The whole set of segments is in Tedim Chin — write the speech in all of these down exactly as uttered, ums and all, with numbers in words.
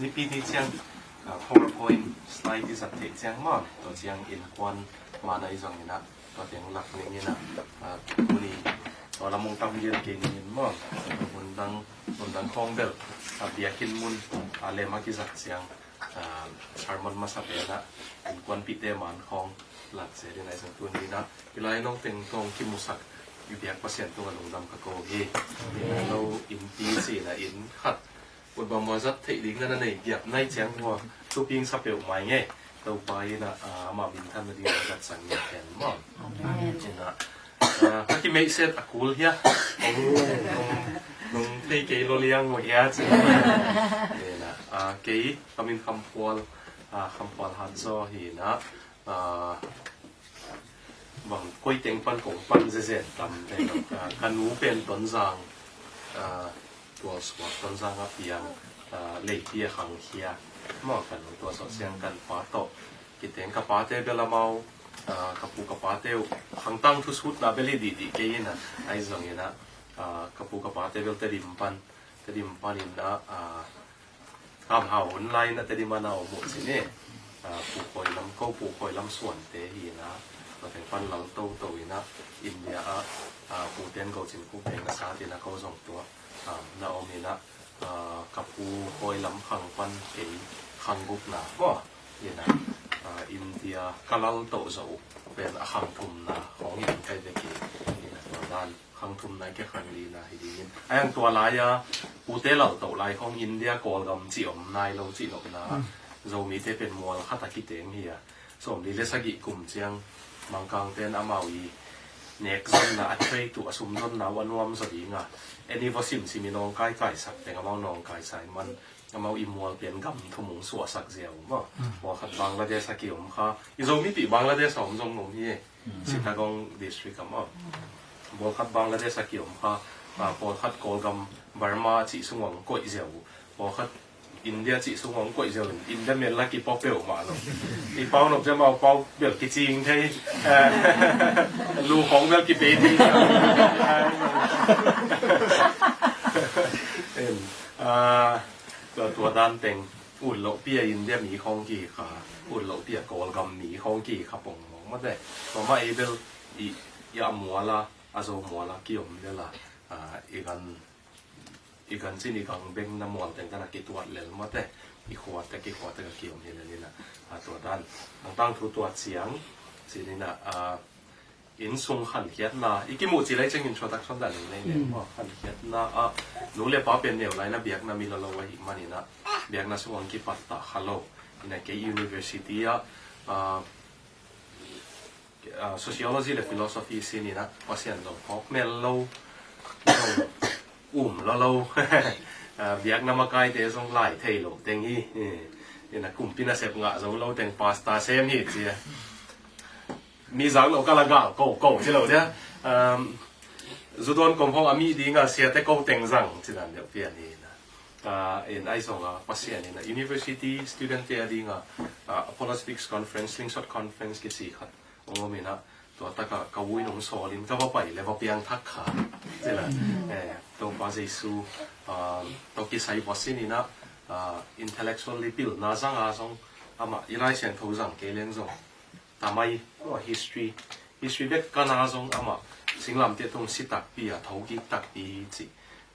Nipi ni ciang, ah, PowerPoint slide i zat theih ciang maw, tua ciang innkuan man ahi zongin ah, tua teng lak ning in ah, ah, tuni tua lam hong tam lian kei ning in maw, hun dang, hun dang khawng bel, ah, biakinn mun, ah, lem a kizat ciang, ah, sermon masa pen ah innkuanpihte man khawng lak zel in ahi zong tuni in ah, i lai nong teng tawh kimusak i biak Pasian tungah lungdam ka ko hi. Lo innpi cihna inn khat ut bangmah zat theih ding na na nei giap nai ciang hua thuping sa peuhmah ing ei. Topa in ah, ah, amah minthan nading a zat sang ning pen maw. Amen. In ah, ah, ka kimeihset a kul hia. Nong, nong, nong thei kei lo liang uh hia ci. In ah, ah, kei ka min Kham Phual, ah, Kham Phual Han Zaw hi in ah, ah, bang koi teng pan kong pan zezen tam te lo. Ah, ka nu pen Tonzang, ah, tualsuak Tonzang a piang, ah, Leipi a khangkhia. Maw ka nu tualsuak ciang kan pa tawh kiteng ka pate bel amau, ah, ka pu ka pate uh khangtang thusutna bel hi dihdih kei in ah, ahi zongin ah, ah, ka pu ka pate bel Tedim pan, Tedim pan in ah, ah, Kam Hau hun lai na Tedim a na om uh ci ni. Ah, Pu Khoi Lam, ko Pu Khoi Lam Suante hi in ah, tua teng pan lal toto in ah, India ah, ah, Pu Ten Go Cin Kuk teng na sat in ah ko zong tua, ah, na om in ah, ah, ka Pu Khoi Lam khang pan kei khang gukna maw. In ah, ah, India ka lal to zo uh pen a khang thumna khawng hi in kai ve kei. In ah tua dan khang thumna kia khang lina hi dingin. A yang tua lai-a pute laltoh lai khawng India Kawlgam cih om nai lo cih lohna. Zomite pen mual khat a kiteng hi a. Sawmli le sagih kum ciang Mangkangten amau i nekzonna a trei tuh a sumzonna uh a nuam zaw dinga. Eni vaw simsim i nawngkai kaisak teng amau nawngkai sa in man. Amau i mual pen gam thum hong suahsak ziau maw. Mual khat Bangladesh a kiom kha. I Zomipih Bangladesh a om zong om hi. Chittagong district ah maw. Bawlkhat Bangladesh a kiom kha, ah, pawlkhat Kawlgam Burma cih sungah hong koih ziau uh. Pawlkhat India cih sungah hong koih ziau in India mel a kipaw peuhmah lo. I pau nop ciang amau pau bel kicing thei. Eh, lu khawng bel kipei thei. Em, ah, tua, tua dan teng. Ut lohpi a India mi khawng kihi kha, ut lohpi a Kawlgam mi khawng kihi kha pongmawk mate. Tua mah ei bel i, i a mual a, a Zo mual a kiom bel a, ah, i gan, i gan cin i gang beng na mual teng tan a kituat lel mate. I khuate, kikhuate ka kiom hi lel in a, ah, tua dan. Ang tangthu tua ciang, cin in a, ah, Innsung khankhiatna, i kimuh cil lai ciang introduction dah leng leng leng maw. Khankhiatna ah, nu le pa pen neu lai na biakna mi lolo ahih manin ah, biakna sung hong kipat ta kha lo. Ina kei university ah, ah, ah, sociology le philosophy sin ina, Pasian zong phawk mel lo, zong um lolo. Ah, biakna makaite zong lai thei lo teng hi. Ina kumpi nasep ngah zo lo teng pastor sem hi cia. Mi zang lo ka la gal ko ko ci lo dia. Um, zu dawn kom hong a mi dinga siate ko teng zang ci dan deuh pian hi na. Ah, in ai zong a Pasian in a university student te a dinga, ah, apologetics conference, slingshot conference kici khat hong om in a, tua taka ka u in hong sawl in ka va pai le va piang thak kha ci la. Eh, Topa Jesu, ah, tawh kisai va sin in a, ah, intellectually pilna zang a zong amah i Lai Siangtho zang kei leng zong tamai, oh, history, history bek ka na zong amah singlamteh tung si takpi a, thokik takpi hi cih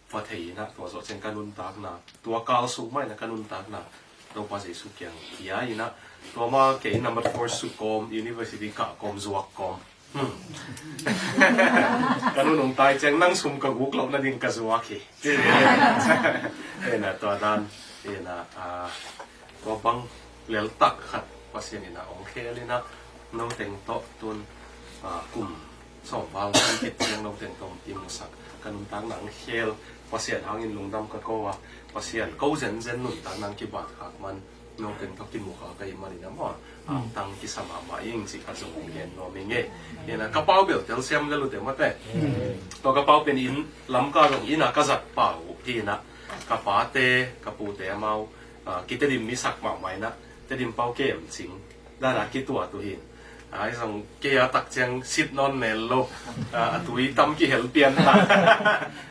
va thei in a, tua zawh ciang ka nuntakna, tua kal sung mah in a ka nuntakna Topa Jesu kiang pia in a, tua mah kei number four suk kawm, university kah kawm, zuak kawm. Hmm. Ka nu nungtai ciang nang sum ka guk loh nading ka zuak hi. Ina tua dan, ina, ah, tua bang leltak khat Pasian ina hong khel ina, no teng tawh tun, ah, kum sawm val nang kit ciang no teng tawh kimusak. Ka nuntakna hong khel, Pasian hangin lungdam ka ko a, Pasian ko zenzen nuntakna hong kibat khak man, no teng tawh kimu kha ka hih manin a maw, angtang kisa mahmah ing cih khat zong hong gen nuam ing e. Ina ka pau bel telsiam lel uh te mate. Tua ka pau pen inn Lamka zong ina ka zat pau uh hi ina, ka pate, ka pute amau, ah, kitedim misak mahmah ina, Tedim pau kem cing dana kituat uh hin. Ahi zong kei a tak ciang sit nawn mel lo. A, a tui tam kihel pian ta.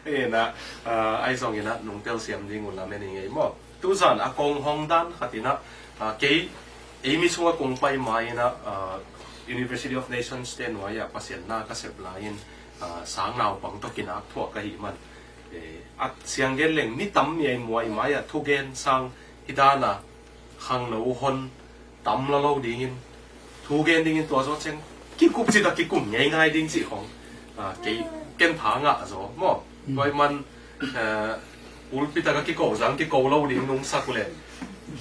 Ina, a, ahi zong ina nungtel siam ding uh lamen i ngei maw. Tuzan a kong hong dan khat ina, a, kei, ei mi sunga kong pai ma ina, a, University of Nations te nuai ah Pasian na ka sep lai in, a, sang naupang tawh kinak thuak ka hi man. E, a siang gen leng ni tam mi ei muai mai ah thugen sang hi dan a khangno hon tam la lo dingin, thu gen dingin tua zawh ciang kikup cita kikum ngei ngai ding cih khong, a, kei ken tha ngah zaw maw. Tua i man, a, pulpit a ka kiko zang kiko lo ding nung sak uh le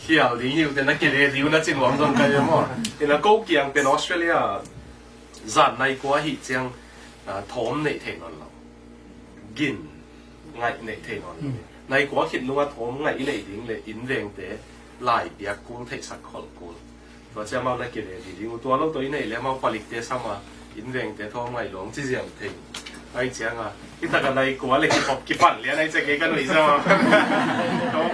khial ding hi uh te na kile ding uh na ci nuam zong ka hi maw. Ina ko kiang pen Australia zan nai kua hi ciang, a, thawm neih thei nawn lo. Gin ngaih neih thei nawn lo. Nai kua khit nunga thawm ngaih i neih ding le inn vengte lai piak kul theihsak kholh kul. Tua ciang mau na kile di ding uh tua lo tawh i neih le mau palikte sama inn vengte thawm ngaih lawng ci ziang thei. Ai cianga hi taka nai kua le kikhop kipan lian ai ciang kei ka nuih zama. Thawm,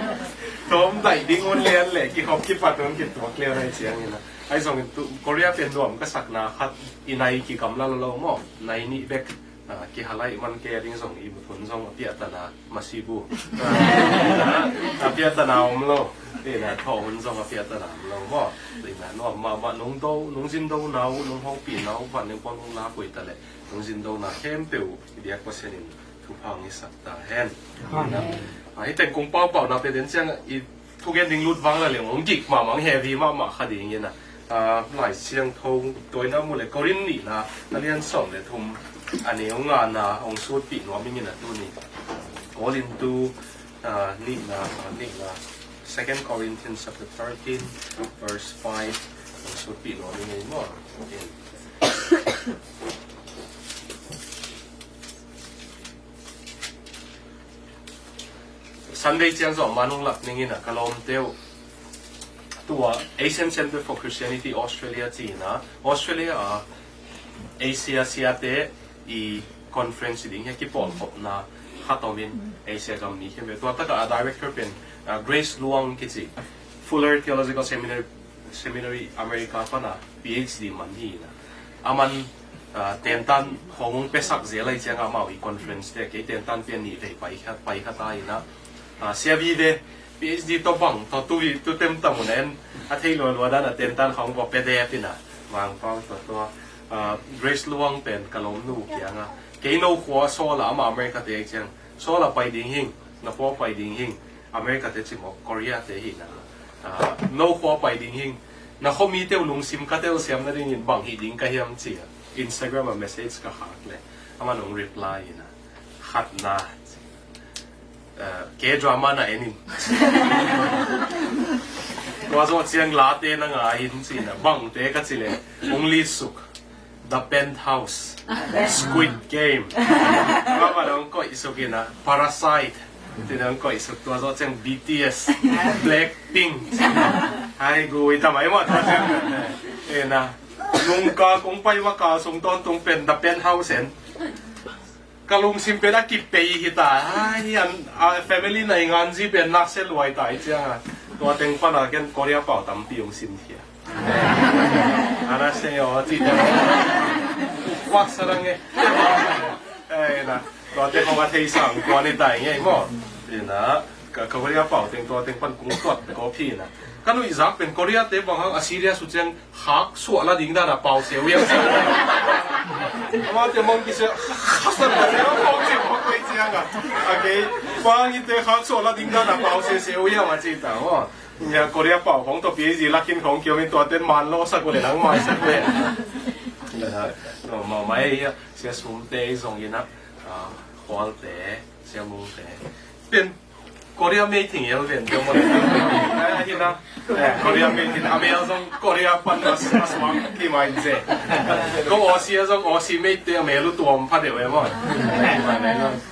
thawm daih ding un lian le kikhop kipat un kituak lian ai ciangina. Ai zongin tu Korea pen nuam ka sakna khat i nai kigamla lo lo maw. Nai nih bek. A, kihalai man kei a ding zong i muthun zong a piahtana masibu. A, a piahtana om lo. Ina thawh hun zong a piahtana om lo maw. Ina nuam mahmah nung do, nung zin do nau, nung hopih nau, van neng pawng nung la pui ta le. Nung zin do na khempeuh i biak Pasian in thupha hong i sak ta hen. Ina, a, hi teng kung paupau na pe den ciang i thugen ding lut vang la leng hong gik mahmah hong heavy mahmah kha ding ina. A, Lai Siangtho tua ina mu le Korin nihna a lian sawm le thum a neu ngana hong sutpih nuam ing ina tuni. Korin tu, a, nihna, a, nihna. Second Corinthians chapter thirteen, verse five hong sutpih nuam ing ei maw. Sunday ciang zawh man hong lak ning ina ka lawmte uh tua Asian Center for Christianity Australia ci ina Australia a Asia siate i conference ding hi a kipawlkhopna khat om in Asia gam mi khempeuh tua taka a director pen, a, Grace Luang kici Fuller Theological Seminary Seminary America pana P H D man hi ina. Aman, a, tentan hong pesak zel ai cianga amau i conference te kei tentan pian nih vei pai kha, pai kha ta ina. A, sia vive P H D to bang to tu vi tu tem tamun en a thei lua lua dan a tentan hong bo pe de pina. Vang pau to to, a, Grace Luang pen ka lawm nu kianga. Kei no khua sola ama America te ciang. Sola pai ding hing, na po pai ding hing. America te cimawh Korea te hi na. A, no khua pai ding hing. Na khuami teu lungsim ka telsiam nadingin bang hi ding ka hiam ci a Instagram a message ka khak le. Aman hong reply ina. Khatna. A, ke drama na enin. Tua zawh ciang late na ngai in ci na. Bangte ka ci le. Hong lisuk. The Penthouse, Squid Game. Mama dong koih suk ina, Parasite. Ti dong koih suk tua zawh ciang B T S, Blackpink. Hai gui tamai mah tua ciang. Ina, nungka kong pai maka sung tawntung pen The Penthouse en. Ka lungsim pen a kipei hi ta. Ai, an, a family na i nganzi pen na se luai ta i cianga. Tua teng pana ken Korea pau tampi hong sim thia. Ana se yo ti te. Wa sa dang e. Eh, na. Tua te kong a thei sang tua ni tai ngei mo. Ina, ka, ka Korea pau teng tua teng pan kung tuat ko phi na. Ka nuih zak pen Korea te bang hang a serious uh ciang khak suah la ding dan a pau se uh hiam. Ama te mong ki se khak sa la ding a pau se uh hiam a. Okay. Bang i te khak suah la ding dan a pau se se uh hiam a ci ta mo. Nya Korea pau khong to P H D lakin khong kio min tua ten man lo sa ko le nang mai sa ko le. No, ma mai ya sia sum te zong ina. Ah, Khual te, Sia Mung te. Pen Korea mei thing el ven te mo. Eh, hi na. Eh, Korea mei thing a mel zong Korea pan as as wang ki mai ze. Ko Aussie zong Aussie mei te a mel u tuam pha de we mo.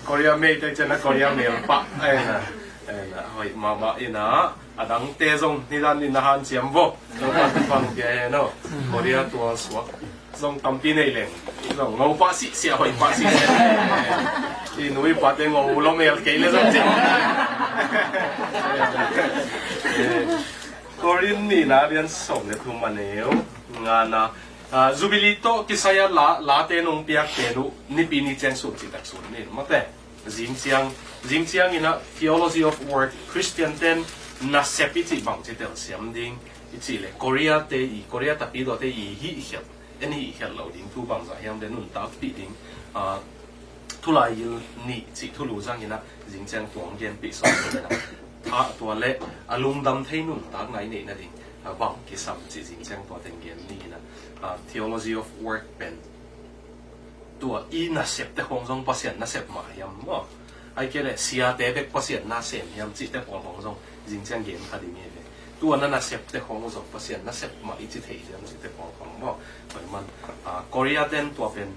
Korea mei te chena Korea mel pa. Eh, na. Eh, na. Hoi mama ina. A dangte zong nidan in na hanciam vo. Zong pan pan pia he no. Korea tual suak. Zong tampi nei leng. Zong ngo pah sih sia hoi pah sih sia. I nui pate ngo lo mel kei le zong cih. Korin nihna lian sawm le thum a neu ngana. Ah, Jubilee tawh kisai a la, late nong piak pen uh, nipi ni ciang sut cih tak sut ni, mate. Zingciang, zingciang in ah Theology of Work, Christian ten nasep i cih bang ci telsiam ding, i cih leh Korea te i, Korea tapidaw te i hih khiat, en hih khiat lo ding thu bangzah hiam de nuntakpih ding, ah, thulaigil nih cih thulu zang in ah zingciang tuang genpih sawm in ah, ah, tua leh a lungdam thei nuntakna i neih nading, ah, bang kisam cih zingciang tua teng gen ni in ah, ah, Theology of Work pen tua i nasepte khawng zong Pasian nasep mah hiam maw? Ai kei leh siate bek Pasian nasem hiam cihte pawl khawng zong zingciang gen kha ding hi ve. Tua na nasepte khawng zong Pasian nasep mah i ci thei hiam cihte pawl khawng maw? Tua man, ah, Korea ten tua pen,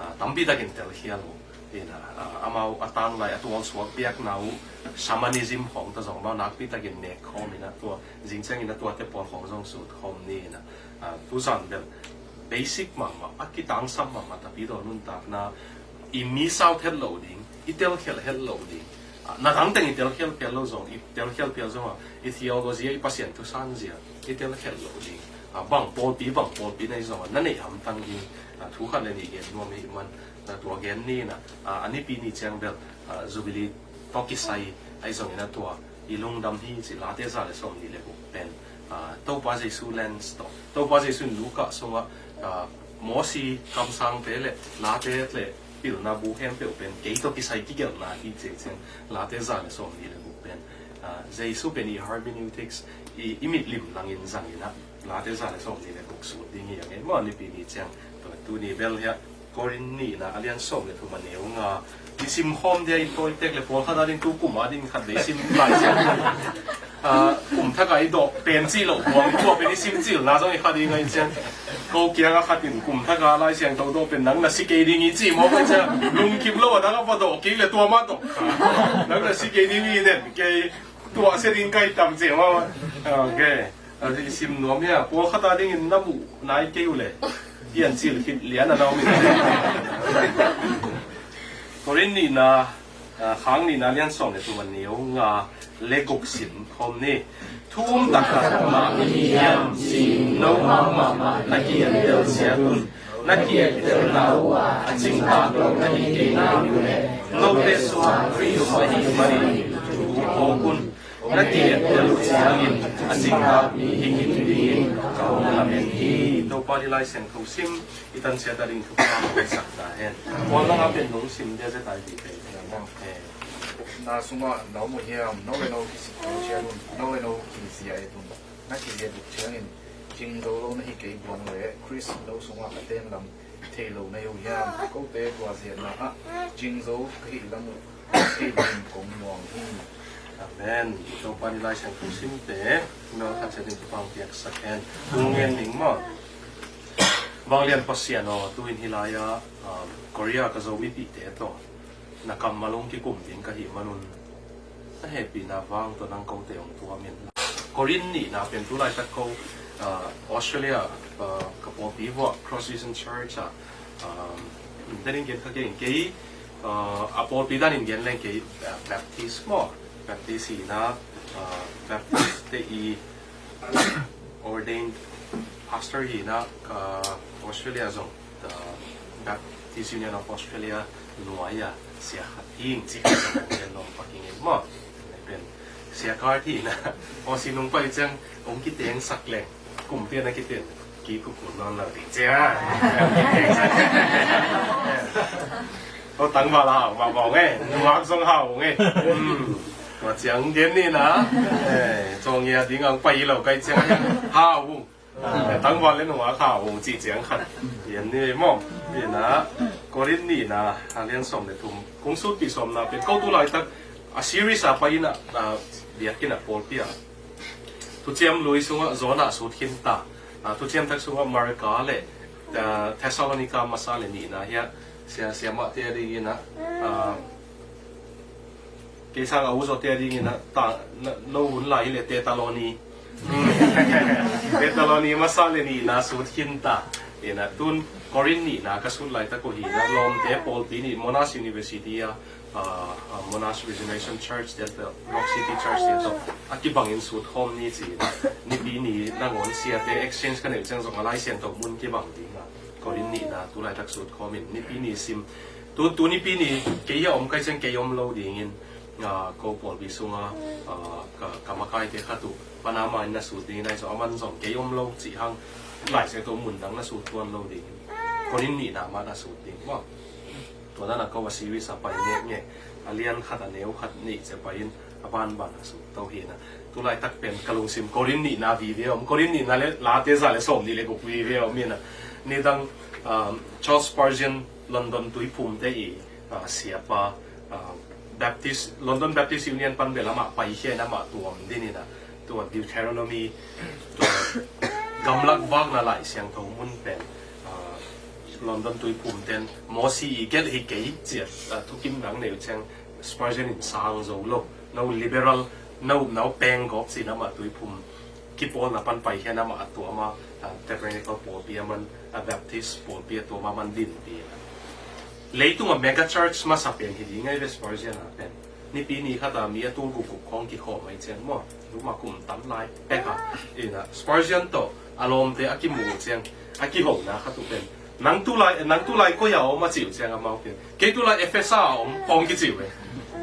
ah, tampi takin telkhial uh. In ah, ah, amau a tanglai a tualsuak piakna uh, shamanism khawng ta zong maw nakpi takin nek khawm in ah tua zingciang in ah tuate pawl khawng zong sut khawm ni in ah, ah, tuzan bel basic mahmah, a kitangsam mahmah tapidaw nuntakna i miss out het lo ding, i telkhial het lo ding. Ah, na dangteng i telkhial phial lo zong, i telkhial phial zong ah, i theology ah, i Pasian thusan zia i telkhial lo ding. Ah, bang pawlpi, bang pawlpi na hi zong ah, na neih hamtang ding. Ah, thu khat le nih gen nuam hi man, ah, tua gen ni in ah, ah, a nipi ni ciang bel, ah, Jubilee tawh kisai ahi zongin ah tua i lungdam hi cih Late za le sawmnih le guk pen, ah, Topa Jesu lens tawh, Topa Jesu in Luka sungah, ah, Mosi kamsangte le Late le pilna bu khempeuh pen kei tawh kisai kigelhna hi ci ciang Late za le sawmnih le guk pen, ah, Jesu pen i hermeneutics i, i mitlim langin zangin ah Late za le sawmnih le guk sut ding hi a ngei maw nipi ni ciang. Tua tuni bel hiah Korin nihna a lian sawm le thum a neu nga. I sim khawm dia i tawi tek le pawlkhat a ding tu kum a ding khat vei sim lai ciang. Ah, kum thak a i dawh pen cih loh buang tua pen i sim cilna zong i kha ding a i ciang. Ko kiang a khat in kum thak a Lai Siangtho dawh pen nang na si kei ding i ci mawk a i ciang. Lungkim lo a dang a va dawh kik le tua mah dawh. Nang na si kei ding i den kei tua sia ding kai tam ciang mah. Ok. A sim nuam hia, pawlkhat a dingin na muh nai kei uh le. Piancil khit lian a na om in. Korin nihna, ah, khang nihna lian sawm le thum a neu nga le guk sim khawm ni. Thu um taktak mah hi hiam ci-in note mahmah na ki-ettel ciat un. Na ki-ettelna uh a cingtak lo na hi kei nak uh leh note sungah Khrih uh ahih manin thu phawk un. Na ki-ettel uh ciangin a cingtak mi hi khin dingin ka hong lamen hi. Topa i Lai Siangtho sim i tan ciat a ding thupha hong sak ta hen. Puan langa pen nong sim dia zia tai ti pen. Na sungah na om uh hiam, no le no kisik ciat un, no le no kizia et un. Na kizia et uh ciangin cingzo lo na hi kei buang leh Khrist no sungah a ten lam thei lo na hi uh hiam? Kote tua ziahna ah cingzo ka hih lam uh thei dingin kong muang hi. Amen. Topa i Lai Siangtho simte no khat ciat in thupha hong piaksak hen. Kong ngen ning maw? Vanglian Pasian aw, tu-in hih lai-ah, um, Korea ka Zomipihte tawh na kammal hong kikum ding ka hih manun na hehpihna vang tawh nang kote hong tuam in. Korin nihna pen tu laitak ko, ah, Australia, ah, ka pawlpi vuah Cross Vision Church ah, ah, danin gen kha kei in kei, ah, a pawlpi danin gen leng kei, ah, Baptist maw, Baptist hihna, ah, Baptist te i ordained pastor hihna, ah, Australia zong, ah, Baptist Union of Australia nuai-a sia khat hing ci ka zong gen lawm pak ing maw. Pen sia khat hihna Aussie nong pai ciang hong kitengsak leng kumpi a na kiten kikukun nawn lo ding ciang a. Aw tangval a hau mah bawng e, nungak zong hau nge. Hmm. Tua ciang gen ni na. Eh, cawng ia ding ang pai lo kai ciang hau. Eh, tangval le nungak hau cih ciang khat. Gen ni maw. Ni na, Korin nihna a lian sawm le thum. Kong sutpih sawmna pen ko tu laitak a series a pai in a, a biakinn a pawlpi a Thuciam Lui sungah Jonah sut khin ta. Ah, Thuciam Thak sungah Marka le, ah, Thessalonika masa le nihna hiah sia, siamahte a dingin ah, ah, kei sang a uzote a dingin ah, ta, na, no hun lai hileh Tetaloni. Tetaloni masa le nihna sut khin ta. Ina tun Korin nihna ka sut laitak uh hi na lawmte pawlpi nih Monash University a ah, ah, Monash Regeneration Church te tawh, Rock City Church te tawh a kibangin sut khawm ni ci-in, nipi ni nangawn siate exchange ka neih ciang zong a Lai Siangtho mun kibang ding a, Korin nihna tu laitak sut khawm in, nipi ni sim. Tu, tu nipi ni kei a om kai ciang kei om lo dingin, ah, ko pawlpi sunga, ah, ka, ka makaite khat uh Panama in na sut dingin, ahi zong aman zong kei om lo cih hang Lai Siangtho mun dang na sut tuan lo dingin Korin nihna mah na sut ding maw. Tua dan a ko a series a pai ngekngek, a lian khat a neu khat nih ciang pai in a banban a sut to hi na. Tu laitak pen ka lungsim Korin nihna vive om, Korin nihna le Late za le sawm nih le guk vive om hi na. Nidang, um, Charles Spurgeon, London tuiphumte i, uh, siapa, uh, Baptist, London Baptist Union pan bel amah paikhia in amah tuam din hi na. Tua Deuteronomy, tua gamlak vakna Lai Siangtho mun pen, ah, London tuiphumten Mosi i gelh hi kei ci-a, ah, thukim nang nei uh ciang Spurgeon in sang zo lo, no liberal, no, no peng gawp ci-in amah tuiphum kipawlna pan paikhia in amah a tuam a, ah, Tabernacle pawlpi a man, ah, Baptist pawlpi a tuam a man din pi. Leitung a mega church masa pen hi ding ahi ve Spurgeon a pen. Nipi ni khat a mi a tul gukguk khawng kikhawm ahi ciang maw, luma kum tam lai pek a, ina Spurgeon tawh a lawmte a kimu uh ciang a kihona khat uh pen, "Nang tulai, nang tulai koi a om?" a ci uh ciang amau pen, "Kei tulai Efesa a om," khawng kici uh e.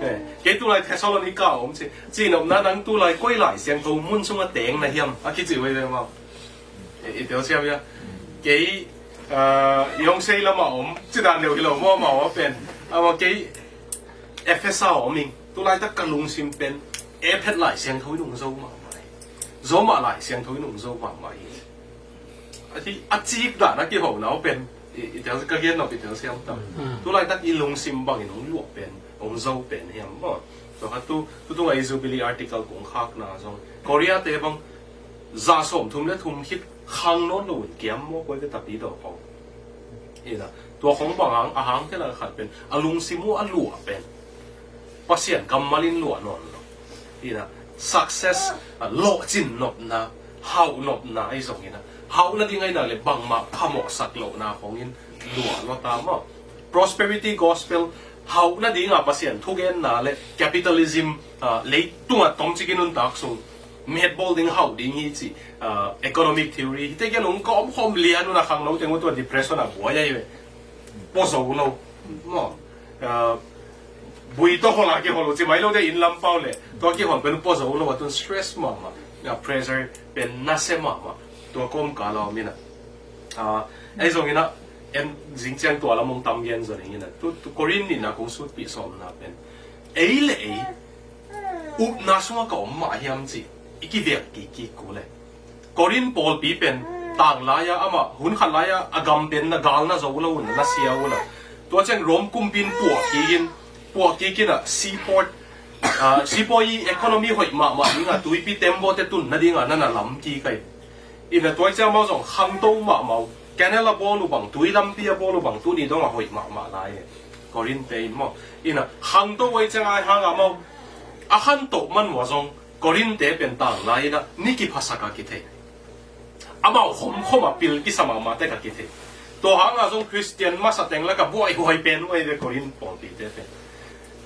Eh, "Kei tulai Thessalonica a om," ci, ci nopna, "Nang tulai koi Lai Siangtho mun sungah teng na hiam?" a kici uh e amau. I, i telsiam ia. Kei, ah, Yawngsei lamah om, ci dan deuh hi lo maw, amau a pen. Amau kei Efesa om ing, tu laitak ka lungsim pen Efesa Lai Siangtho in hong zo mahmah hi. Roma Lai Siangtho in hong zo mahmah hi. A ci, a cip dan a kihona uh pen, i, i tel, ka gen nop i telsiam ta. Mm. Tu laitak i lungsim bangin hong luah pen, hong zo pen hiam maw. Tua khat tu, tu tunga i Jubilee article kong khakna zong Korea te bang za sawmthum le thum khit khang nawn lo in kiam maw, koi ve tapi daw khawng. Ina, tua khawng bang hang, a hang te la khat pen, a lungsim uh a luah pen Pasian kammal in luah nawn lo. Ina, success, a, lawhcin nopna, hauh nopna ahi zong ina, hauh nading ahi nak le bangmah phamawhsak lohna khawng in luah lo ta maw. Prosperity gospel, hauh nadinga Pasian thugenna le capitalism, ah, leitunga tomcik i nuntak sung metbawl ding hauh ding hi ci, ah, economic theory. Hite gen ung ka om khawm lian un a khangno teng uh tua depression a buai ahi ve. Pua zo lo. Maw. Ah, bui tawh hol a kihol uh ci mai lo te inn lam pau le. Tua kihol pen pua zo lo a tun stress mahmah. Ah, pressure pen nasia mahmah. Tua kawmkal a om ina. Ah, ahi zong ina, en zing ciang tua lam hong tam gen zon ing ina. Tu, tu Korin nihna kong sutpih sawmna pen, ei le ei upna sungah ka om mah hiam ci i kivek kik kik uh le, Korin pawlpi pen tanglai-a amah hun khat lai-a a gam pen na gal na zo lo un, na sia un a. Tua ciang Rome kumpi in puah kik in, puah kik in a seaport, ah, seaport i economy hoih mahmah ding a, tuipi tembaw te tun nading a na na lam kik a hi. Ina tua ciang amau zong khangto mahmah uh. Canal a bawl uh bang, tui lampi a bawl uh bang, tuni dong a hoih mahmah lai e. Korin te in maw. Ina khangto uh ahi ciang a hang amau a khantoh man uh a zong Korin te pen tanglai ina ni kiphasak a kithei. Amau khomkhom a pil kisa mahmah tek a kithei. Tua hang a zong Khristian masa teng lak a buaihuai pen uh ahi ve Korin pawlpi te pen.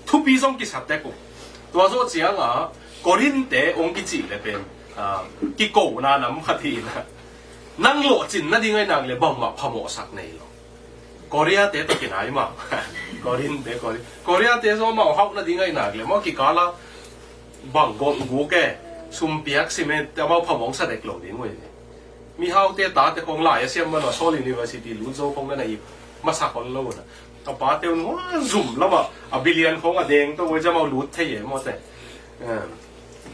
Thupi zong kisa tek uh. Tua zawh ciang a Korin te hong kicih le pen, ah, kikona nam khat hi ina. Nang lawhcin nading ahi nak le bangmah phamawhsak nei lo. Korea te tawh kinai mah. Korin te, Korin. Korea te zong amau hauh nading ahi nak le maw kikal a bang golh guk e, sumpiak cement te amau phamawh sa dek lo ding uh hi. Mihaute tate khawng lai a siam man uh a Seoul University lut zo khawng na na ip masa khol lo na. A pate un hua zum lamah a billion khawng a deng tawh uh ciang amau lut thei e maw te. Eh,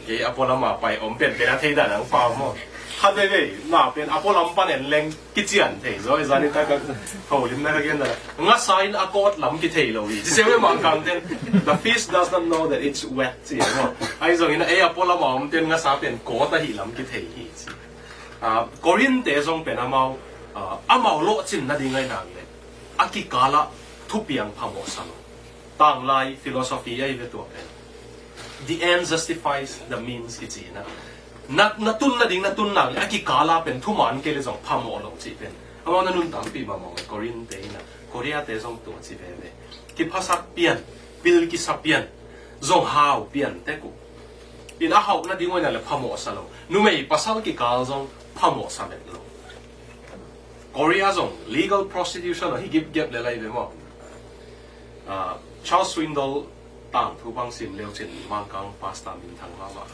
kei a pualam a pai om penpen a thei dan ang pau maw. Khat veivei na pen a pualam pan en leng kician thei zaw, i zan i tak a holimna ka gen dan a. Ngasa in a kawt lam kithei lo hi. Ci se ve mah kang ten, "The fish does not know that it's wet," ci maw. Ahi zongin a ei a pualam a om ten ngasa pen kawt ahi lam kithei hi ci. Ah, Korin te zong pen amau, ah, amau lawhcin nading ahi nak le a kikal ah thupiang phamawh sa lo. Tanglai philosophy ahi ve tua pen. The end justifies the means kici na. Na, na tun nading na tun nak le a kikal ah pen thuman kei le zong phamawh lo cih pen amau na nuntakpih mahmah uh. Korin te ina, Korea te zong tua ci veve. Kiphasak pian, pil kisa pian, zong hau pian tek uh. Ina hauh nading uh ina le phamawh sa lo. Numei pasal kikal zong phamawh sa met lo. Korea zong legal prostitution a hi gipgep le lai ve maw. Ah, Charles Swindoll tangthu bang sim leu cin Mangkang pastor minthang mahmah.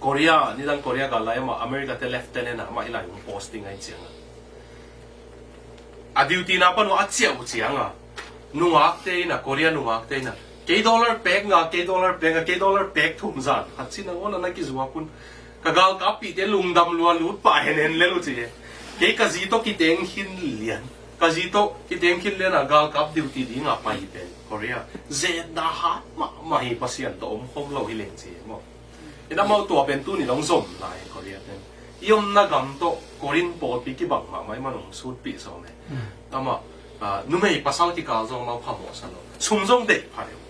Korea, nidang Korea gal lai amah America te lieutenant a amah hi lai ung posting ahi cianga. A duty na pan uh a ciah uh cianga. Nungakte in a, Korea nungakte in a. Kei dollar pek nga, kei dollar pek nga, kei dollar pek thum zan. Khat cin a ngawna na kizuak un. Ka galkappihte lungdam lua lut pah hen hen lel uh ci. Kei ka zi tawh kiteng khin lian. Ka zi tawh kiteng khin lian a galkap duty ding a pai hi pen Korea. Zetna hat mahmah hi, Pasian tawh om khom lo hi leng ci maw. Ina mau tua pen tuni dong zom lai Korea pen. I omna gam tawh Korin pawlpi kibang mahmah i man hong sutpih sawm e. Amah, ah, numei pasal kikal zong amau phamawh sa lo. Sum zong deih pha deuh.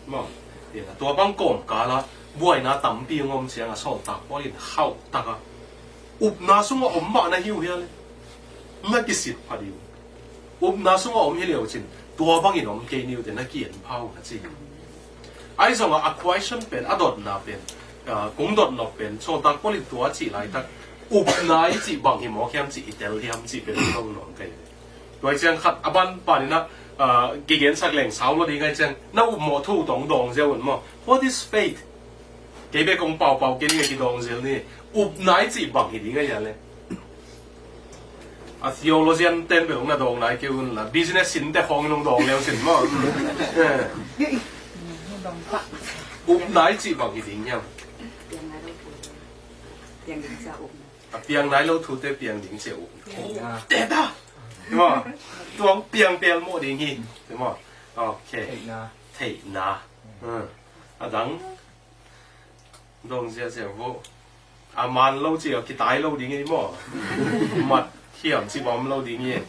Maw, ina tua bang kawmkala buaina tampi hong om cianga sawltak Paul in khauh taka upna sungah om mah na hi uh hia le. Na kisit pha ding uh. Upna sungah om hi leu cin tua bangin om kei ni uh te na ki-en pha uh na ci. Ahi zongah a question pen, a dotna pen, ah, kung dot nop pen, sawltak Paul in tua cih laitak upna i cih bang hi mawk hiam cih i tel hiam cih pen i dong nuam kei. Tua i ciang khat a ban panin ah, ah, kigensak leng sau lo ding ahi ciang na upmawh thu tawh dawng ziau un maw. What is faith? Kei bek kong paupau kei ding a kidawng zel ni. Upna i cih bang hi ding a hia le. A theologian ten bel hong na dawng nai kei un la, business sin te khawng in hong dawng leu sin maw. Eh. Upna i cih bang hi ding hiam? A piang nai lo thute piang ding cia upna. Teta. Maw. Tuang piang pel mawh ding hi. Maw. Ok. Theihna. Theihna. Hmm. A dang dong ziahziah vo. A man lo ci a kitai lo ding ei maw. Mat hiam ci bawm lo ding ei.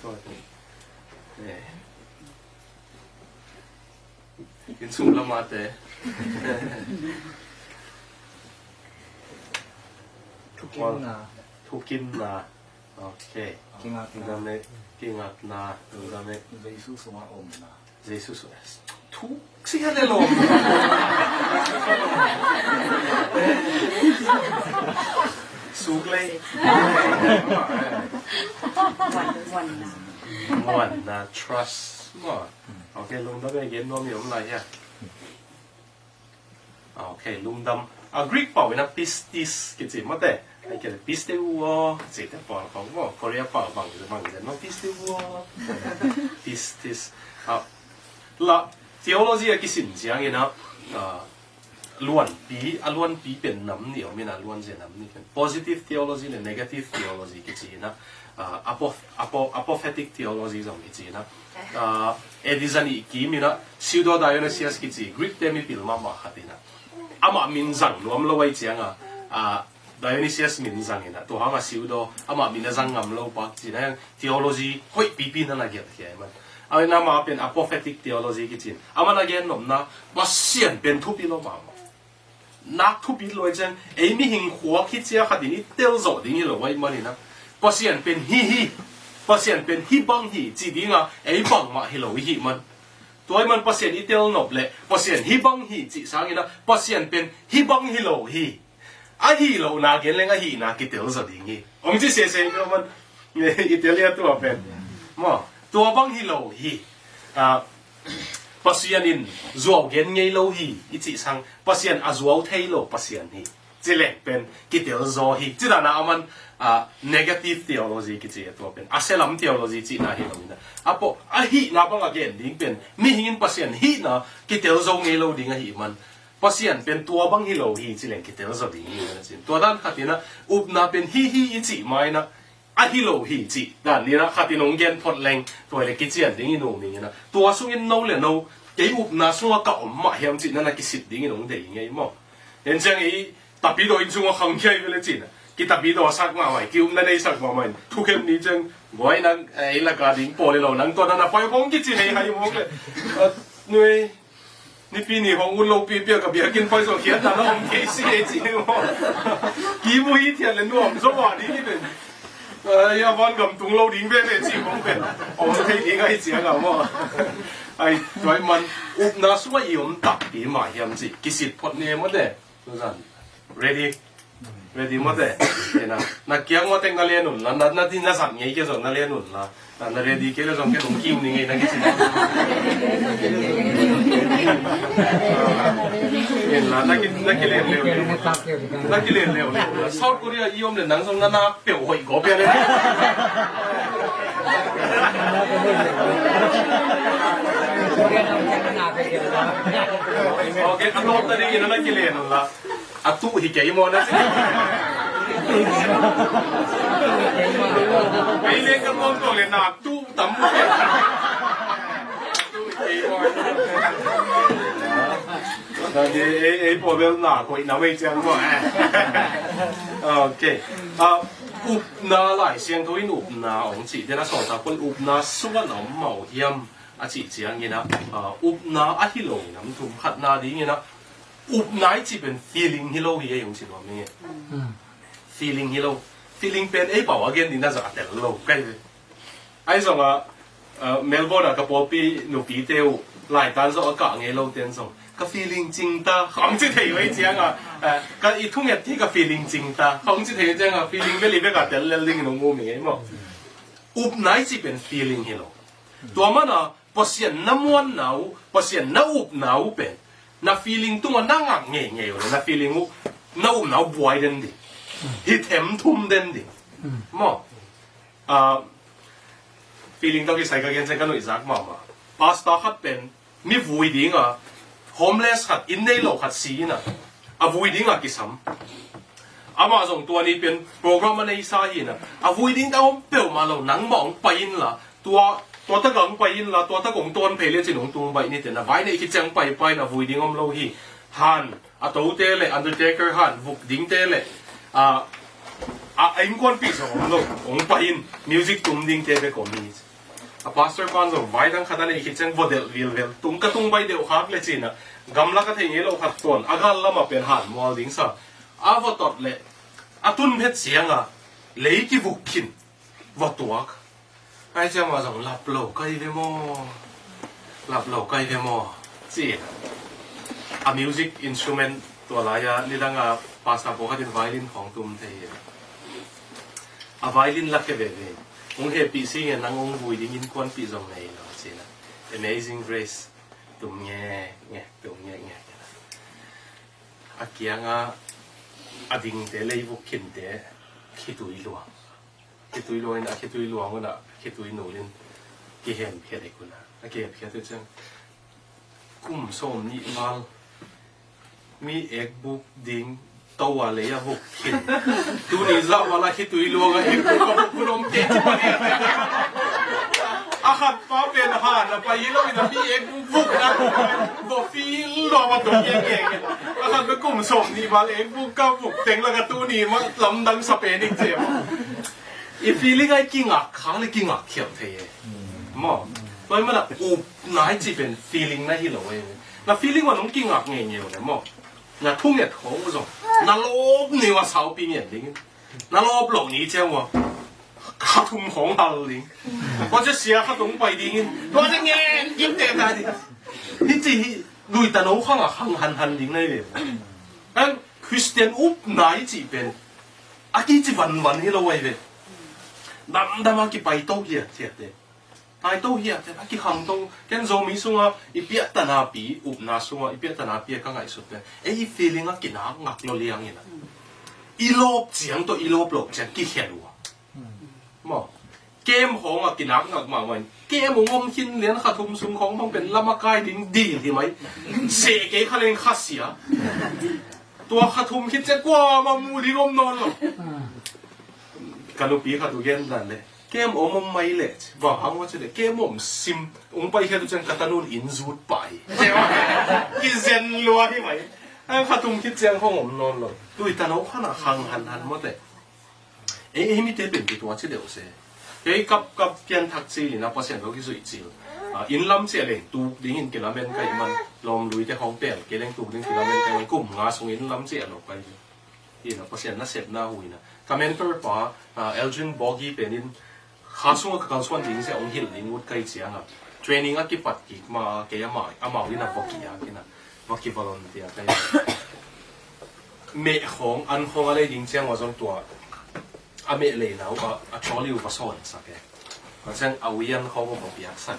Eh. Inn sung lamate. Thukimna. Thukimna. Ok. Kingatna. Lungdam e. Kingatna. Lungdam e. Jesu sungah omna. Jesu sungah. Thu sia le lo. Suk le. Muanna. Muanna, trust. Muan. Ok, lungdam e, gen nuam i om lai hia. Ok, lungdam. A Greek pau ina pistis kici mate. Ai kele pisteuo kici te pawl khong maw. Korea pau bang bang zen maw pisteuo. Pistis. A, la theology a kisin ciang ina, a, luanpi, a luanpi pen nam ni om ina luan zia nam ni pen. Positive theology le negative theology kici ina, a, apo-, apo-, apophatic theology zong kici ina. A, A D zani kim ina Pseudo Dionysius kici Greek te mipil mahmah khat ina. Amah min zang nuam lo ai cianga, a, Dionysius min zang ina. Tua hanga Pseudo, amah min a zang ngam lo pa kici ina. Theology hoih pipi na na giat hiai man. A ina amah pen apophatic theology kici ina. Amah na gen nopna, Pasian pen thupi lo mahmah. Nak thupi lo ai ciang, ei mihing khuak hi cia khatin i tel zawh ding hi lo ai man ina. Pasian pen hi hi, Pasian pen hi bang hi, ci dinga, ei bangmah hi lo i hi man. Tua ai man Pasian i tel nop le, Pasian hi bang hi, ci sangina, Pasian pen hi bang hi lo hi. A hi lo na gen leng a hihna kitel zaw ding hi. Ong ci sese hi man. I tel ia tua pen. Maw, tua bang hi lo hi. A, Pasian in zuau gen ngei lo hi, i cih sang, Pasian a zuau thei lo Pasian hi. Ci leng pen, kitel zaw hi. Ci dana aman, a, negative theology kici a tua pen. A selam theology cihna hi lo ina. A po, a hihna bang a gen ding pen. Mihing in Pasian hihna, kitel zaw ngei lo ding a hi man. Pasian pen tua bang hi lo hi, ci leng kitel zaw ding hi ina cin. Tua dan khat ina, upna pen hi hi i cih ma ina, a hi lo hi cih dan nina khatin hong gen phot leng tua le kician ding i nuam ding ina. Tua sungin no le no kei upna sunga ka om mah hiam cih nana kisit dingin hong dei ngei maw? En ciang ei tapidaw inn sunga khang khiai vele cina. Kitapidaw sak mahmah, kiupna nei sak mahmah in. Thukhen ni ciang guai nang ei laka ding pawl le lo nang tua nana pai hong kici nei hai hong le. Nui Nipi ni hong ut lo pipia ka biakinn pai zawh khiatna na om kei si ei ci hi maw? Kimu hi thiat le nuam zaw a ding hi pen. Ai, a van gam tung lo ding veve ci hong pen. Om thei ding ai ciang a maw? Ai, tuai man upna sua i om takpi mah hiam ci. Kisit phot ni maw te. Tuzan. Ready? Ready maw te? Ina, na kiang maw tek na len un la, na, na, na zat ngei kei zong na len un la. Na, na ready kei le zong kei nong kiu ni ngei na kici. Ina, na ki, na kilen leuleu. Na kilen leuleu. South Korea i om le nang zong na nak peuh hoih gawp pia le. Okay, a tawpna dingin na kilen un la. A tuh hi kei maw na ci. Kei le ka ngawng tawh le na tuh tam maw. Ei, ei, ei pawh bel na koih na vei ciang maw. Okay. Ah, upna Lai Siangtho in upna hong cih, den a sawltak pawl upna sungah na om mah uh hiam a cih ciangin ah, ah, upna ahi lo nam thum, khatna dingin ah, upna i cih pen feeling hi lo hi ei hong ci nuam hi. Feeling hi lo. Feeling pen ei pau a gen ding na zah tel lo kai ve. Ahi zongah, ah, Melbourne ah ka pawlpi nupite uh laitan zawh a kah ngei lo ten zong ka feeling cing ta khong ci thei uh ei ciangah, ah, ka i thunget hi ka feeling cing ta khong ci thei uh ciangah feeling bel i bek a tel lel dingin hong um hi ei maw. Upna i cih pen feeling hi lo. Tua mana Pasian na muanna uh, Pasian na upna uh pen na feeling tungah na ngak ngeingei uh le na feeling uh, na upna uh buai den ding, hi themthum den ding. Maw? Ah, feeling tawh kisai ka gen ciang ka nuihzak mahmah. Pastor khat pen mi vui dinga, homeless khat, inn nei lo khat si ina, a vui dinga kisam. Amah zong tua ni pen program a neisa hi ina, a vui ding ta om peuhmah lo, nangmah hong pai inla, tua, tua tak a hong pai inla, tua tak hong tawn phei lecin hong tung baih ni ten, a vai neih khit ciang pai pai in a vui ding om lo hi. Han, a tote le undertaker han, vuk dingte le, a, a, a innkuanpih zong om lo, hong pai in, music tum dingte bek om hi. A pastor pan zong vai dang khat a neih khit ciang vawdelh vilvel, tung ka tung baih deuh khak le cina, gamla ka thei ngei lo khat tawn, a gal lama pen han mual ding sa, a vaw tot le, a tun phet cianga, lei kivuk khin, vaw tuak. Ai ciang mah zong lap lo kai ve maw? Lap lo kai ve maw? Ci. A music instrument tua lai-a nidanga pastor pawlkhatin violin khawng tum thei hi. A violin la khe veve. Hong hehpih si nge nang hong vui ding innkuanpih zong nei lo cina. Amazing Grace. Tum nge nge, tum nge nge. A kianga a dingte leivuk khinte khitui luang. Khitui luang in a khitui luang una khitui nulin kihem khiat ik una. A kihem khiat uh ciang kum sawm nih val mi ekbuk ding to a lei a vuk khin. Tuni zah vala khitui luang a ekbuk a vuk kun om kei ci pali. A khat pa pen han a pai hi lo in a mi ekbuk vuk na vok fi lo ma to ye ye. A khat pe kum sawm nih val ekbuk ka vuk teng la ka tuni ma lamdang sa pen ik ci. I feeling ai kingak khang le kingak khial thei e. Maw? Tua i mana upna i ci pen feeling na hi lo e. Na feeling wan hong kingak ngei ngei le maw? Na thunget khong zong na lop ni wa saupi ngen ding. Na lop lo ni ciang wa kha thum khong hal ding. Tua cia sia kha tung pai ding in. Tua cia ngen gim te ta ding. Hi ci hi lui ta no khang a khang han han ding nai ve. An Christian upna i ci pen a kici vanvan hi lo ai ve. Damdam a kipai to hiat hiat te. Pai to hiat te a kikhang to. Ken Zomi sunga i piah tanapi, upna sunga i piah tanapi a ka ngaihsut te. Ei i feeling a kinak ngak lo liang ina. I lop ciang to i lop lo ciang kikhel ua. Maw? Kem hong a kinak ngak mahmah in. Kem hong om khin lian kha thum sung hong mang pen lama kai ding dil hi mai. Se kei kha leng kha sia. Tua kha thum khit ciang kuama mu ding om nawn lo. Ka nupi khat uh gen dan le. Kem om om mai le. Bang hang wa ci le. Kem om sim. Ung pai khia tu ciang ka tanun in zut pai. Kizen lua hi mai. Kha thum khit ciang hong om nawn lo. Tui ta no khana khang han han mo te. Ei, ei mite pen pi tua ci deuh se. Kei kap kap pian thak cil ina Pasian lo kizuih cil. Ah, inn lam cia leng tuk dingin kilamen kai man lawm lui te hong pel kei leng tuk ding kilamen kai man kum nga sung inn lam cia lo kai. Ina Pasian na sepna hu ina. Ka mentor pa, ah, Elgin Bogi penin kha sunga ka kalsuan ding se ong hil ding ut kai cianga. Training a kipat kik ma kei ama, amau ina boki a kina. Boki volunteer kai. meh khawng, an khawng a lei ding ciang uh a zong tua a meh leina uh a, a trolley uh va sawnsak e. Tua ciang a ui an khawng uh va piaksak.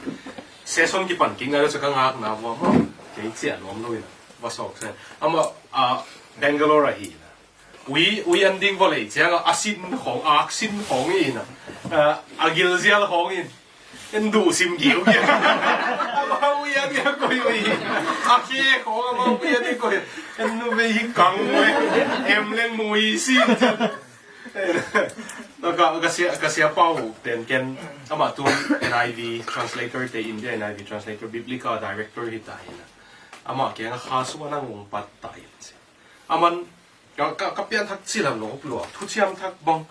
Session kipan kik nai lo ciang ka ngakna uh a maw, kei ciah nuam lo in a va sawk se. Amah a Bangalore ahi in a, ui, ui an ding va lei ciang a, a sin khawng, a ak sin khawng hi in a, a gilzial khawng in. En duh sim giu giu. Amau ui an ia koi ui. A khe khawng amau ui an ia koi. En nu vei hi kang ui. Em leng mui sin. Ka, ka sia, ka sia pau ten ken amah tu N I V translator te, India N I V translator, Biblica director hi ta hi na. Amah kiang a kha sung a nang ung pat ta hi. Aman ka, ka, ka pianthak cil a lawp lua. Thuciam thak bang.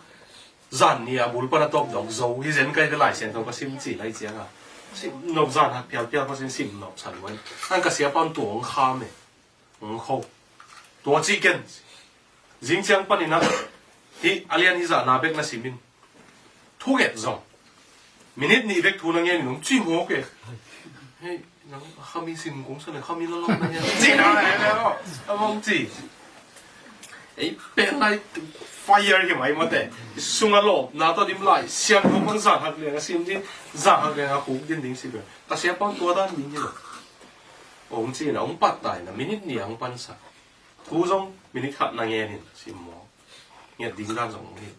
Zan ni a bul pan a tawp dawk zo hi zen kai ka Lai Siangtho ka sim ci lai ciang a. Sim nop zan hak pial pial ka sim sim nop san wen. An ka sia pan tua ong kham e. Ong kho. Tua ci ken. Zing ciang pan in a. Hi a lian hi zah na bek na sim in. Thu nget zong. Minute nih bek thu na ngen in ong ci mawk e. Hei. Nang khami sin kong sa le khami la lawk na hian. Ci na le le lo. A mong ci. Ei pen lai fire hi mai mate. Sung a lawp na to dim lai. Siang kong pan zan hak liang a sim din. Zan hak liang a khuk din ding si pen. Ka sia pan tua dan ding hi lo. Ong ci na ong pat tai na minute ni ang pan sa. Thu zong minute khat na ngen hin sim maw. Nget ding dan zong hi.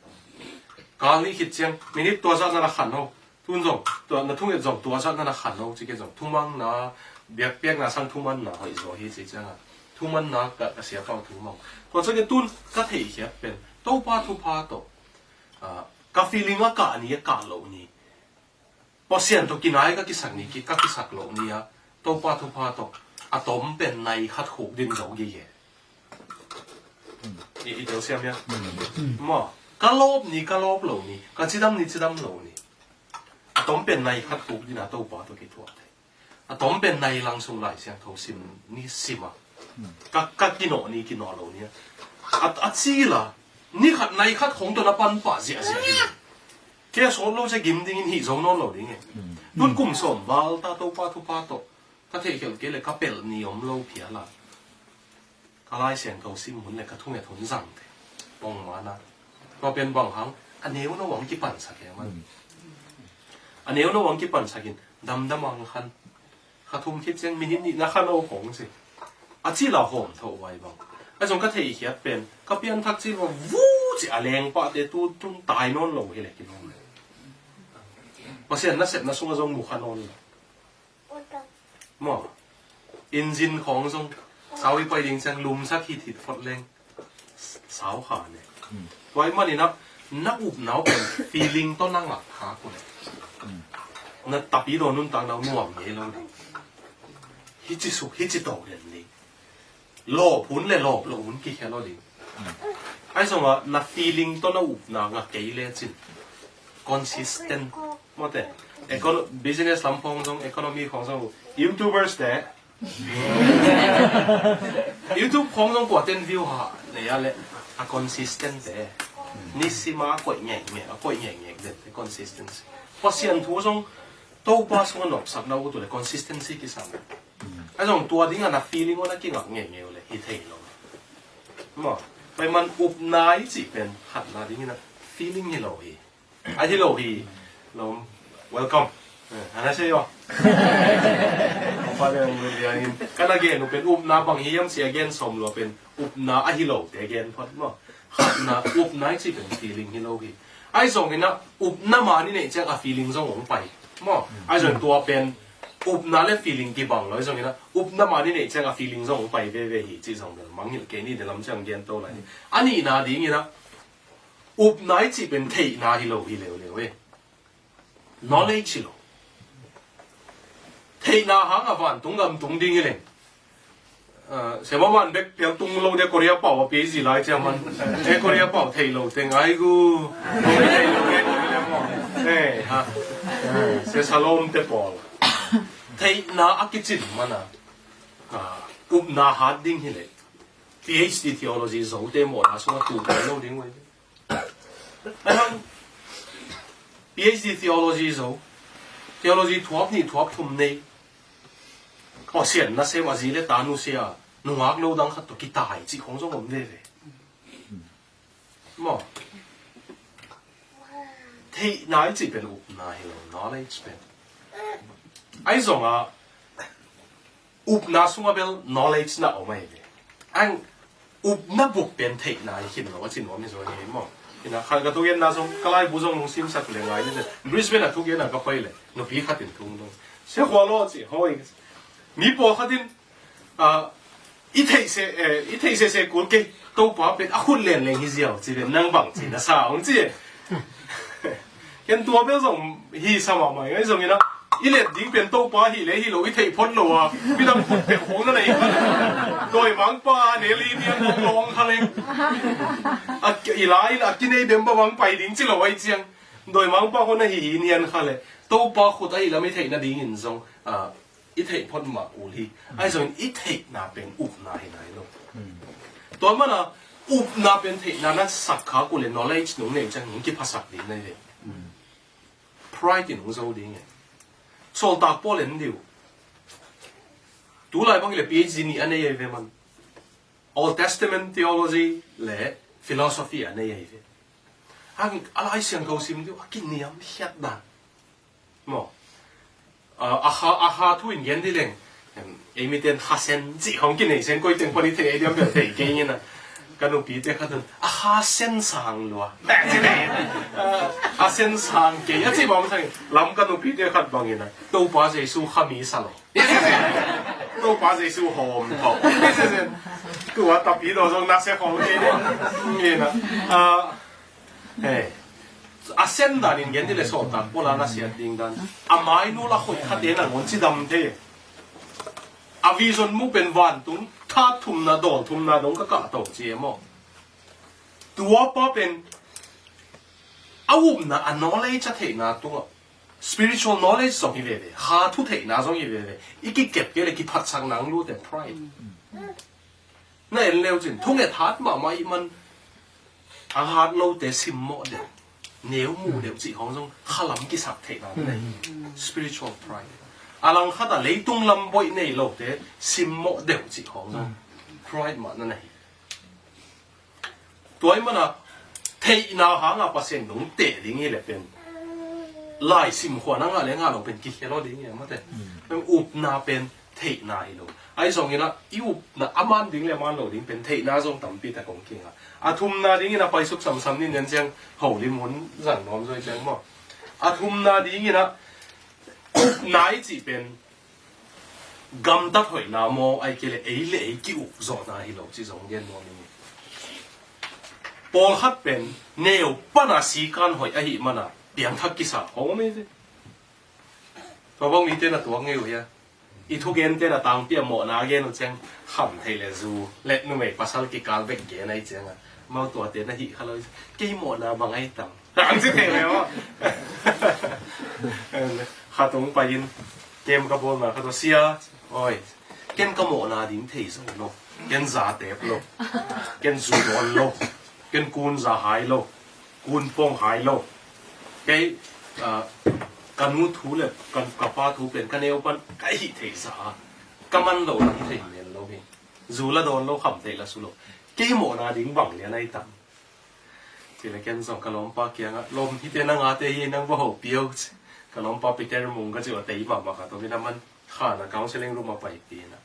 Kal nih khit ciang minute tua zat na na khan ho. Tun zong tua na thunget zong tua zat na na khan ho ci ke zong thumanna biakpiakna sang thumanna hoih zaw hi ci ciang a thumanna ka, ka sia pau thumang. Tua ciang ke tun ka theihkhiat pen Topa thupha tawh, ah, ka feeling a kah ni a kah loh ni. Pasian tawh kinai ka kisak ni, ki, ka kisak loh ni a, Topa thupha tawh a tom pen nai khat khuk din zo gige. I, i tel siam ia. Maw, ka lawp ni, ka lawp lo ni, ka cidam ni, cidam lo ni. A tom pen nai khat khuk din a Topa tawh kithuah thei. A tom pen nai lang sung Lai Siangtho sim ni sim a. Ka, ka kinawh ni, kinawh lo ni a. A, a ci la, ni khat nai khat khong tawh na pan pah ziahziah ni. Kei a sawt lo cia gim dingin hih zo nawn lo ding e. Tun kum sawm val ta Topa thupha tawh ka theihkhelh kei le ka pelh ni om lo phial a. Ka Lai Siangtho sim hun le ka thunget hun zang te. Bawng mana. Tua pen bang hang a neu no ang kipansak e man. A neu no ang kipansakin damdam ang khan. Kha thum khit ciang minute nih na khan o khong si. A ci la hawm tho vai bang. A zong ka theihkhiat pen ka pianthak ci va vu ci a leng pah te tu tun tai nawn lo hi le kilawm le. Pasian na sepna sung a zong mu kha nawn lo. Maw, engine khawng zong sau i pai ding ciang lumsak hithit phot leng sau kha ne. Tua i manin a na upna uh pen feeling tawh na ngak kha ku le. Na tapi daw nuntak na uh nuam ngei lo ding. Hici suk, hici to den ding. Lawp hun le lawp lo hun kikhia lo ding. Ai zong a na feeling tawh na upna ngak kei le cin. Consistent. Mawte. Econo-, business lam khawng zong, economy khawng zong. YouTubers te. YouTube khawng zong kua ten view ha. Nei a le. A consistent te. Nisima a koih ngek ngek, a koih ngek ngek den te consistency. Pasian thu zong Topa sung a nopsakna uh tu le consistency kisam. A zong tua ding a na feeling uh na kingak ngei ngei uh le hi thei lo. Maw, pai man upna i cih pen khatna ding in a feeling hi lo hi. A hi lo hi. Lo, welcome. Eh, ana se yo. Opa le ang dia in. Kana gen uh pen upna bang hi yam sia gen som lo pen upna a hi lo te gen phot maw. Khatna, upna i cih pen feeling hi lo hi. Ai zong in a upna mah ni neih ciang a feeling zong hong pai. Maw, ai zong tua pen upna le feeling kibang lo, ai zong in a upna mah ni neih ciang a feeling zong hong pai veve hi cih zong bel mangngilh kei ni, de lam ciang gen to lai ni. A nihna ding in a upna i cih pen theihna hi lo hi leuleu e. Knowledge hi lo. Theihna hang a vantung gam tung ding hi leng. Ah, sema man bek pial tung lo de Korea pau a PhD lai cia man. Eh, Korea pau thei lo te ngai gu. Thei lo ngai gu le mo. Eh, ha. Eh, se salom te pawl. Theihna a kicin mana. Ah, upna hat ding hi le. PhD theology zo te mo na sung a tu lo ding wei. Ahem. PhD theology zo. Theology thuap nih thuap thum nei. Pasian nasem a zi le ta nusia. Nungak lo dang khat tawh kitai cih khong zong om veve. Theihna i cih pen upna hi lo, knowledge pen. Ahi zongah upna sungah bel knowledge na om ahi ve. Ang upna buk pen theihna hi khin lo a ci nuam hi zaw hi maw. Ina khat ka thugenna zong ka laibu zong lungsim sak le ngai ni le Brisbane a thugenna ka pai le nupi khat in thung dong sia khua lo a ci hoi. Mi pawlkhat in, ah, i theih se, eh, i theih sese kul kei, Topa pen a khut len leng hi ziau ci ve, nang bang ci na sa hong ci. Ken tua bel zong hi sa mahmah ing, ahi zongin ah i let ding pen Topa hi le hi lo i theih phot lo a, midang khut peuh khong na nei kha le. Dawimangpa a ne li nian hong lawng kha le. A, i lai in a kinei bem bawang pai ding ci lo ahi ciang. Dawimangpa khong na hi hi nian kha le. Topa khut ahi lam i theih nadingin zong, ah, i theih phot mah ul hi. Ahi zongin i theihna pen upna hi nai lo. Tua mana upna pen theihna na sak kha kul le knowledge nung nei ciang nung kiphasak ding nai ve. Pride in hong zo ding e. Sawltak Paul en diu. Tulai bang le P H D ni a nei e ve man. Old Testament theology le philosophy a nei e ve. Hang a Lai Siangtho sim diu a kiniam hiat dan. Maw. Ah, a kha, a kha thu in gen di leng. Em, ei miten kha sen cih khong kinei sen koi teng pani thei ei diam bel thei kei ngena. Ka nupite khat un, a kha sen sang lua. A sen sang kei a ci bang sang lam ka nupite khat bangin a Topa Jesu kha mi sa lo. Topa Jesu hawm tho. Tua tapi do zong na se khong kei ngena. Ah, He. A sen danin gen ti le Sawltak Paul a na siat ding dan. A mai nu la khoih khate nangawn cidam thei. A vision mu pen vantung that thumna dawl thumna dong ka kah to ci e maw. Tua pa pen a upna a knowledge a theihna tungah spiritual knowledge zong hi veve. Kha thu theihna zong hi veve. I kikep kei le kiphatsak nang lu te pride. Na en leu cin, thunget hat mahmah ih man a hat lote simmawh deuh, neu muh deuh cih hong zong khalam kisak theihna na hi. Spiritual pride. A langkhat a leitung lam boih nei lote simmawh deuh cih hong zong pride mah na na hi. Tua ih mana theihna hanga Pasian nung teh ding hi le pen lai sim khua na ngah le ngah lo pen kikhial aw ding hi a mate. Pen upna pen theihna hi lo. Ahi zongin ah i upna a man ding le a man lo ding pen theihna zong tampi tak kong kinga. A thumna dingin a paisuk samsam nin nen ciang holim hun zang nuam zoi ciang maw. A thumna dingin ah upna i cih pen gamtat hoihna maw, ai kei le ei le ei ki-uk zawhna hi lo ci zong gen nuam ing. Pawlkhat pen neu pana sikan hoih ahi mana piangthak kisa hong om ei ve. Tua bang mite na tuak ngei uh hia? I thugente na tangpi a mawhna gen uh ciang kham thei le zu le numei pasal kikal bek gen ahi cianga mau tuate na hih kha lo. Kei mawhna bang ahi tam? Ang ci thei le maw? Khat hong pai in kem ka bawlna khat aw sia. Oi, ken ka mawhna ding thei zo lo. Ken za tep lo. Ken zu dawn lo. Ken kun za hai lo. Kun pong hai lo. Kei, ah, ka nu thu le ka, ka pa thu pen ka neu pan ka hih thei za a ka man lo na hi thei men lo hi. Zu la dawn lo, kham thei la su lo. Kei mawhna ding bang lian ahi tam? Ci le ken zong ka lawmpa kiangah lawm hite na ngate hi nang va ho piau ci. Ka lawmpa Peter Mung ka ci uh a tei mahmah ka tawmin a man khana counseling room a paipina.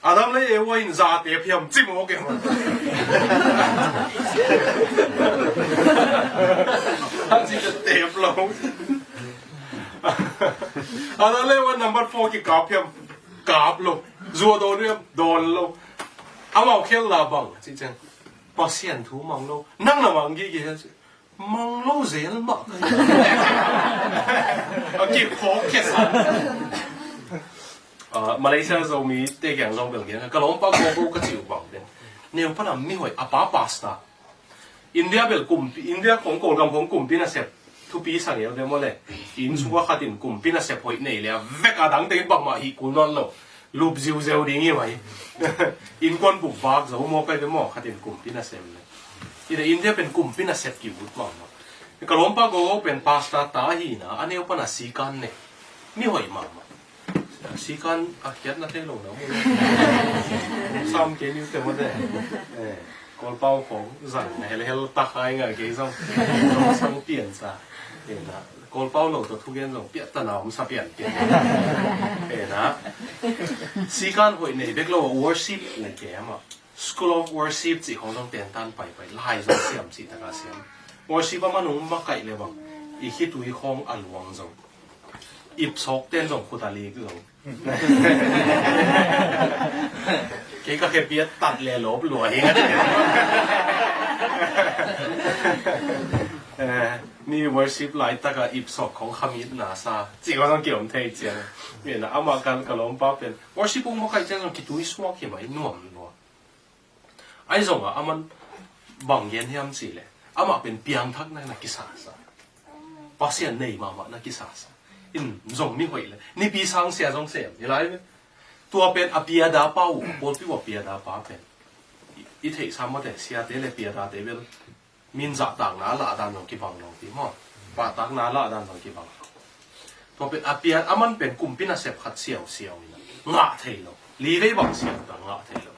Adam le Eva in za tep hiam ci mawk e maw. A ci tep lo. Adam le Eva number four kikap hiam? Kap lo. Zu a dawn hiam? Dawn lo. Amau khel la bang ci ciang Pasian thu mang lo. Nang na mang gige hiam ci. Mang lo zel mah ka hi. A kiphawk khia sa. Ah, Malaysia Zomi te kiang zong bel kiang ka lawmpa ko ko ka ci uh bang pen neu pana mi hoih a pa pastor. India bel kumpi, India khong Kawlgam khong kumpi nasep thupi sang el ve maw le. Inn sungah khat in kumpi nasep hoih nei le a vek a dang tengin bangmah hih kul nawn lo. Lup ziuzeu ding hi mai. Innkuan buk vak zo maw kai ve maw khat in kumpi nasep le. Ina India pen kumpi nasep ki ut mahmah. Ka lawmpa gogo pen pastor ta hi na a neu pana sikan ne. Mi hoih mahmah. Sikan a kiat na thei lo na mu. Sam kei niu te maw te. Eh, Kawlpau khong zang na hel hel tak hai ngai kei zong. Zong sang pian sa. Ena, Kawlpau lo tawh thugen zong piahtana om sa pian pian. Ena, sikan hoih nei bek lo worship nei ke ama. School of Worship cih khong zong tentan paipai lai zong siam cih taka siam. Worship a man ung makaih le bang i khitui khong a luang zong. Ipsawk ten zong khut a lik zong. Kei ka khepiat tat le lawp lua hi. Eh, mi worship laitaka ipsawk khong khamit nasa cih khong zong kiom thei ciang. Ena, ama kan ka lawmpa pen worship ung makaih ciang zong kitui suak hi mai nuam lua. Ahi zongah aman bang gen hiam cihleh amah pen piangthakna na kisasa. Pasian nei mahmah na kisasa. In zong mi hoih le nipi sang sia zong sem hi lai ve. Tua pen a piada pa uh, pawlpi uh a piada pa pen i, i theihsa mate siate le piadate bel min zahtakna a lahdan zong kibang lo ti maw? Pahtakna a lahdan zong kibang lo. Tua pen a pian aman pen kumpi nasep khat siausiau in a ngah thei lo. Livei bang siauta ngah thei lo.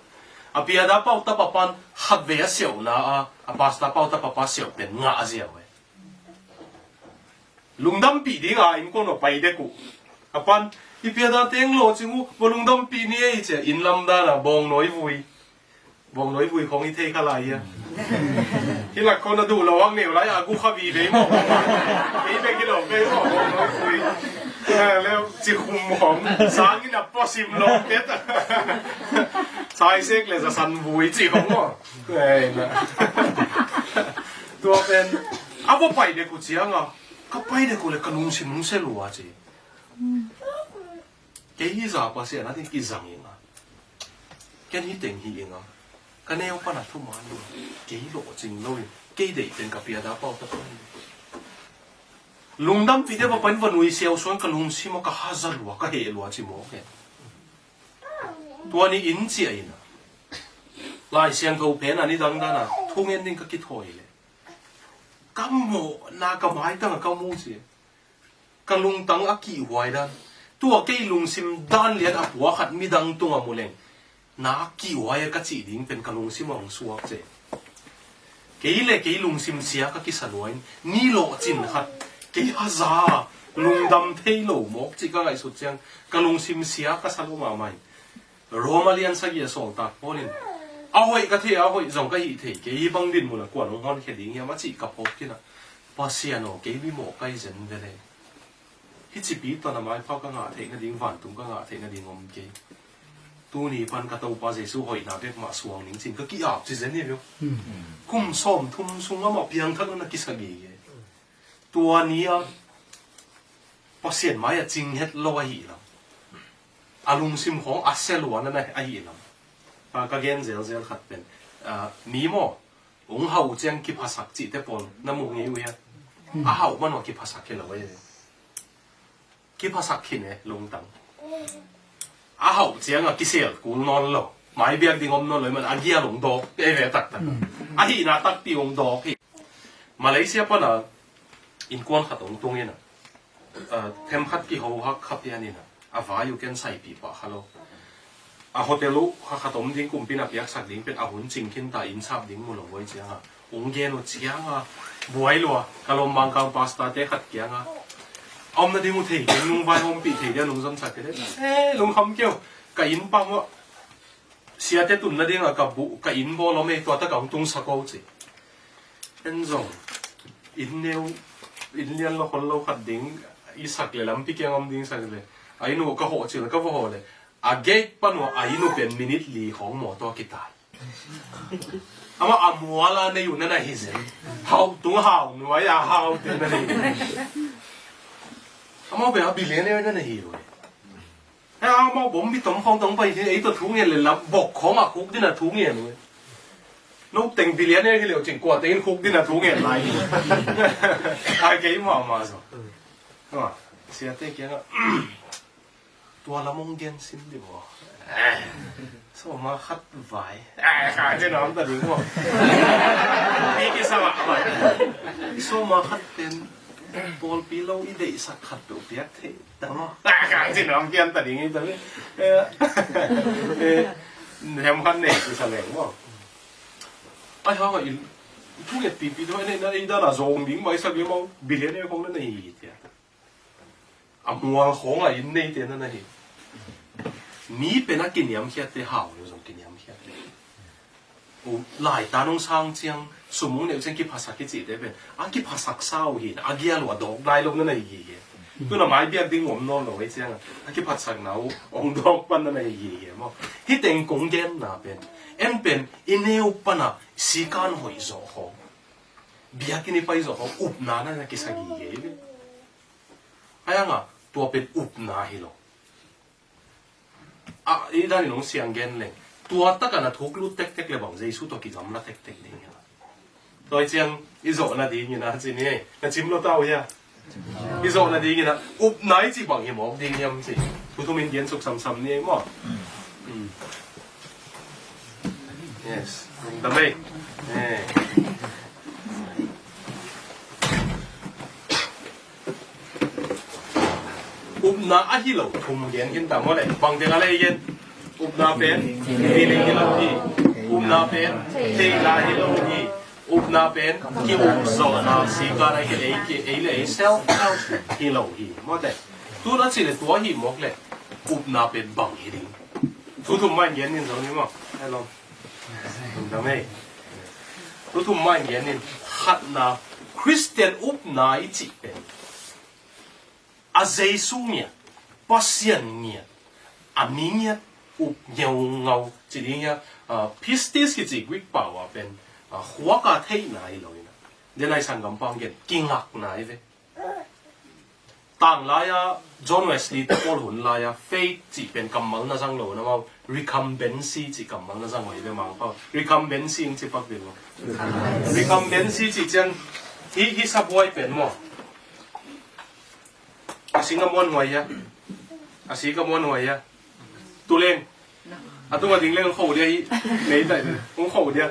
A piada pau tapa pan khatvei a siauhna a, a pasta pau tapa pa siauh pen ngah a ziau e. Lungdampih dinga innkuan uh a pai dek uh. A pan i piada teng lawhcing uh, va lungdampih ni ei cia inn lamdana bawngnawi vui. Bawngnawi vui khong i thei kha lai hia? Hi lak khong na duh lo ang neu lai a gu kha vivei maw? Kei bek hi lo kei maw bawngnawi vui. Eh, leu ci khum khong sangin a pasim lo tet. Saisek le zasan vui ci khong maw? Eh, na. Tua pen a va pai dek uh cianga ka pai dek uh le ka lungsim hong se lua ci. Kei hi za Pasian a ding kizang inga. Ken hi teng hi inga. Ka neu pana thuman lo. Kei lawhcing lo in. Kei deih teng ka piada pau ta pan. Lungdampihte va pan va nui siau suan ka lungsim a ka haza lua ka heh lua ci mawk e. Tua ni in cia ina. Lai Siangtho pen a ni dangdana thungen ding ka kithawi le. Ka mawhna ka maitanga ka mu ci. Ka lungtang a kihhuai dan. Tua kei lungsim dan lian a pua khat midang tunga muleng. Na kihhuai a ka cih ding pen ka lungsim a hong suak ce. Kei le kei lungsim sia ka kisa luain. Ni lawhcin khat. Kei haza. Lungdam thei lo mawk cih ka ngaihsut ciang. Ka lungsim sia ka sa lo mahmah in. Roma lian sagih a sawltak Paul in a hoih ka thei a hoih zong ka hih thei kei hi bang dinmun a kuan hong honkhia ding hiam a cih ka phawk kina. Pasian aw kei mimawh ka hi zen vele. Hih cipi tawna maipha ka ngah theih nading vantung ka ngah theih nading om kei. Tuni pan ka Topa Jesu hoihna bek mah suang ning cin ka ki-ap ci zen hi veu. Kum sawm thum sung amah piangthak na na kisa gige. Tua ni a Pasian mai a cing het lo ahi lam. A lungsim khawng a sia luan a na ahi lam. A ka gen zelzel khat pen. A, mi maw, ung hau ciang kiphasak cihte pawl na mu ngei uh hia? A hau man uh a kiphasak hi lo ahi. Kiphasak khin e lungtang. A hauh cianga kisel kul nawn lo. Mai biak ding om nawn lo i man a gial ung dawk. Ei ve taktak. A hihna takpi ung dawk hi. Malaysia pana innkuan khat ung tung ina. Themkhat kiho hak kha pian ina. A vai uh ken saipih pah kha lo. A hotel uh kha khat om ding kumpi na piaksak ding pen a hun cing khin ta inn sap ding mu lo voi cianga. Ung gen uh cianga buai lua ka lawm Mangkang pastor te khat kianga a om nading uh thei keng nung vai ompih thei dia nung zonsak kei de. Eh, lungkham keu. Ka inn pam uh siate tun nadinga ka buh ka inn bawl om ei tua taka hong tungsak uh ci. En zong inn neu inn lian lo khol lo khat ding i sak le lampi kiang om ding sak le a inn uh ka hawh cil ka va hawh le a gate pan uh a inn uh pen minute li khawng mawtaw kitai. Amah a muala nei uh na na hi zen. Hau tung hau nuai a hau te na nei. Amah be a billionaire na na hi uh. He amah bom bi tom khong tong pai hi ei to thu ngen le lam bok khong a khuk din a thu ngen uh. No teng billionaire hi leu cing kua teng in khuk din a thu ngen lai. Ai kei ma ma zo. Siate kianga Tua lam hong gen sim dih maw? Sawma khat vai. Ka ci nuam ta ding maw? Mi kisam ah vai. Sawma khat pen pawlpi lo i deihsak khat peuh piak thei ta maw? Ka ci nuam kian ta ding hi ta mi. Hem khat nei kisa leng maw? Ai hang a i Thu nget pipi tawh na ei dan a zong ding maisak leh mau billionaire khong na na hi hi tia. A mual khong a inn neite na na hi. Mi pen a kiniamkhiatte hau lo zong kiniamkhiatte. Laitan hong sang ciang sum hong neih ciang kiphasak i cihte pen a kiphasak sa uh hi na, a gial uh a dawk nai lo na na hi hi. Tuna mai biak ding om nawn lo ei ciang a kiphasakna uh hong dawk pan na na hi hi maw. Hih teng kong genna pen en pen i neu pana sikan hoih zawh khong, biakinn i pai zawh khong upna na na kisagih hi ei ve. Ai ang a tua pen upna hi lo. A, i dan in hong siang gen leng tua taka na thuk lut tektek le bang Jesu tawh kigamla tektek ding hi na. Tua ciang i zawh nadingin a ci ni ei, na cim lo tau hia? I zawh nadingin a upna i cih bang hi mawk ding hiam ci. Thu thum in gen suk samsam ni ei maw. Yes. Dam ei. Eh. Upna ahi lo thum gen khin ta maw le. Bang teng a lei gen. Upna pen feeling hi lo hi. Upna pen theihna hi lo hi. Upna pen ki-up zawhna sikan a hi le ei, ki-, ei le ei self help hi lo hi. Maw te. Tun a ci le tua hi mawk le upna pen bang hi ding. Thu thum mah in gen ning zo ni maw. Hello. Dam ei. Thu thum mah in gen ning. Khatna, Khristian upna i cih pen a Jesu ngiat, Pasian ngiat, a mi ngiat up ngeungau ci ding hia, ah, pistis kici Greek pau a pen, ah, khuak a theihna hi lo hi na. Den ai sanggampa hong gen kingakna hi ve. Tanglai a John Wesley te pawl hun lai a faith cih pen kammal na zang lo na mau, recumbency cih kammal na zang uh hi ve Mangpau. Recumbency in ci pak ding lo. Recumbency cih ciang hi, hi sabuai pen maw. A sing a muan huai hia? A sing a muan huai hia? Tuleng. A tunga ding leng kho dia hi. Nei tai leng kho dia.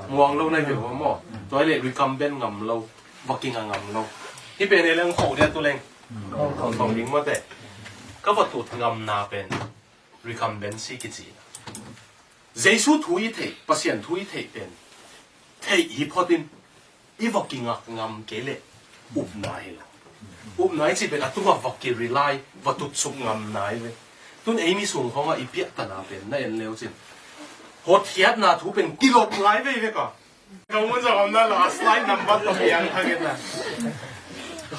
Muang lo nai ve maw. Tua le recumben ngam lo. Vaking a ngam lo. Hi pen leng kho dia tuleng. Kho ding maw te. Ka va tut ngamna pen recumbency kici. Jesu thu i theih, Pasian thu i theih pen theih hi phot in i va kingak ngam kei leh upna hi lo. Upna i cih pen a tungah va ki-rely, va tutsuk ngamna hi ve. Tun ei mi sung khawngah i piahtana pen na en leu cin hotkhiatna thu pen kilot ngai vei vek a. Ka mun zong om na lo, a slide number tawh piang kha ngen na.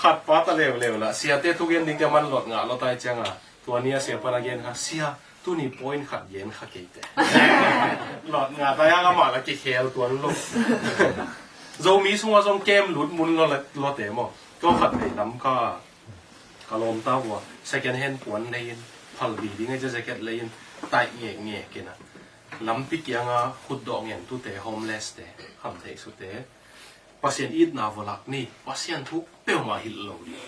Khat pa ta leuleu la, siate thugen ding te man lot ngah lo tai cianga. Tua ni a sia pan a gen kha, sia, tuni point khat gen kha kei te. Lot ngah ta yang amah la kikhel tuan lo. Zomi sungah zong kem lut mun lo le, lo te maw. Tua khat vei lam ka, ka lawm ta vua, second hand puan lei in, phalbi ding a jacket lei in, taih ngekngek in a. Lampi kianga khutdawh ngen tute, homeless te, khamtheih sute. Pasian itna vua lak ni, Pasian thu peuhmah hilh lo ding.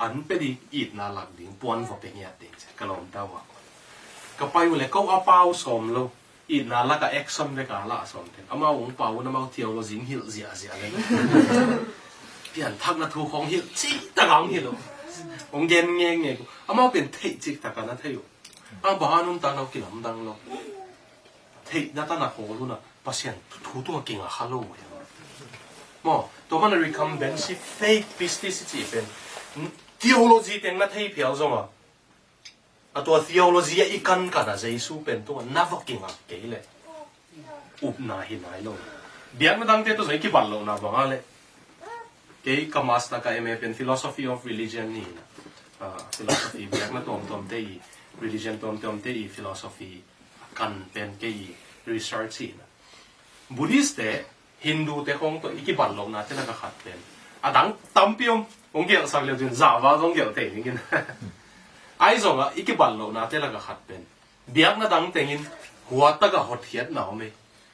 An pe ding, itna lak ding, puan va pe ngiat ding, ka lawm ta vua. Ka pai uh le ko a pau sawm lo, itna lak a action vek a lah sawm ten. Amau hong pau un amau theology hong hilh ziahziah le. Pianthakna thu khawng hilh, cih tak a hong hilh uh. Hong gen ngekngek uh. Amau pen theih cih tak a na thei uh. Ang baha nuntak lo kilamdang lo. Theihna tan a khawl hun a Pasian thu tungah kinga kha lo uh hi. Maw, tua man a recumbency, fake pistis i cih pen theology teng na thei phial zong a, a tua theology a i kankan a Jesu pen tungah na va kingak kei leh upna hi nai lo. Biakna dangte tawh zong i kibat lohna bang a leh, kei ka master ka M A pen philosophy of religion hi na. Ah, philosophy biakna tuamtuamte i, religion tuamtuamte i philosophy kan pen kei i research hi na. Buddhist te, Hindu te khawng tawh i kibat lohnate lak a khat pen, a dang tampi om, hong gelhsak leu cin zahval zong gelh thei dingin. Ahi zongah i kibat lohnate lak a khat pen biakna dang tengin huatak a hotkhiatna om ei,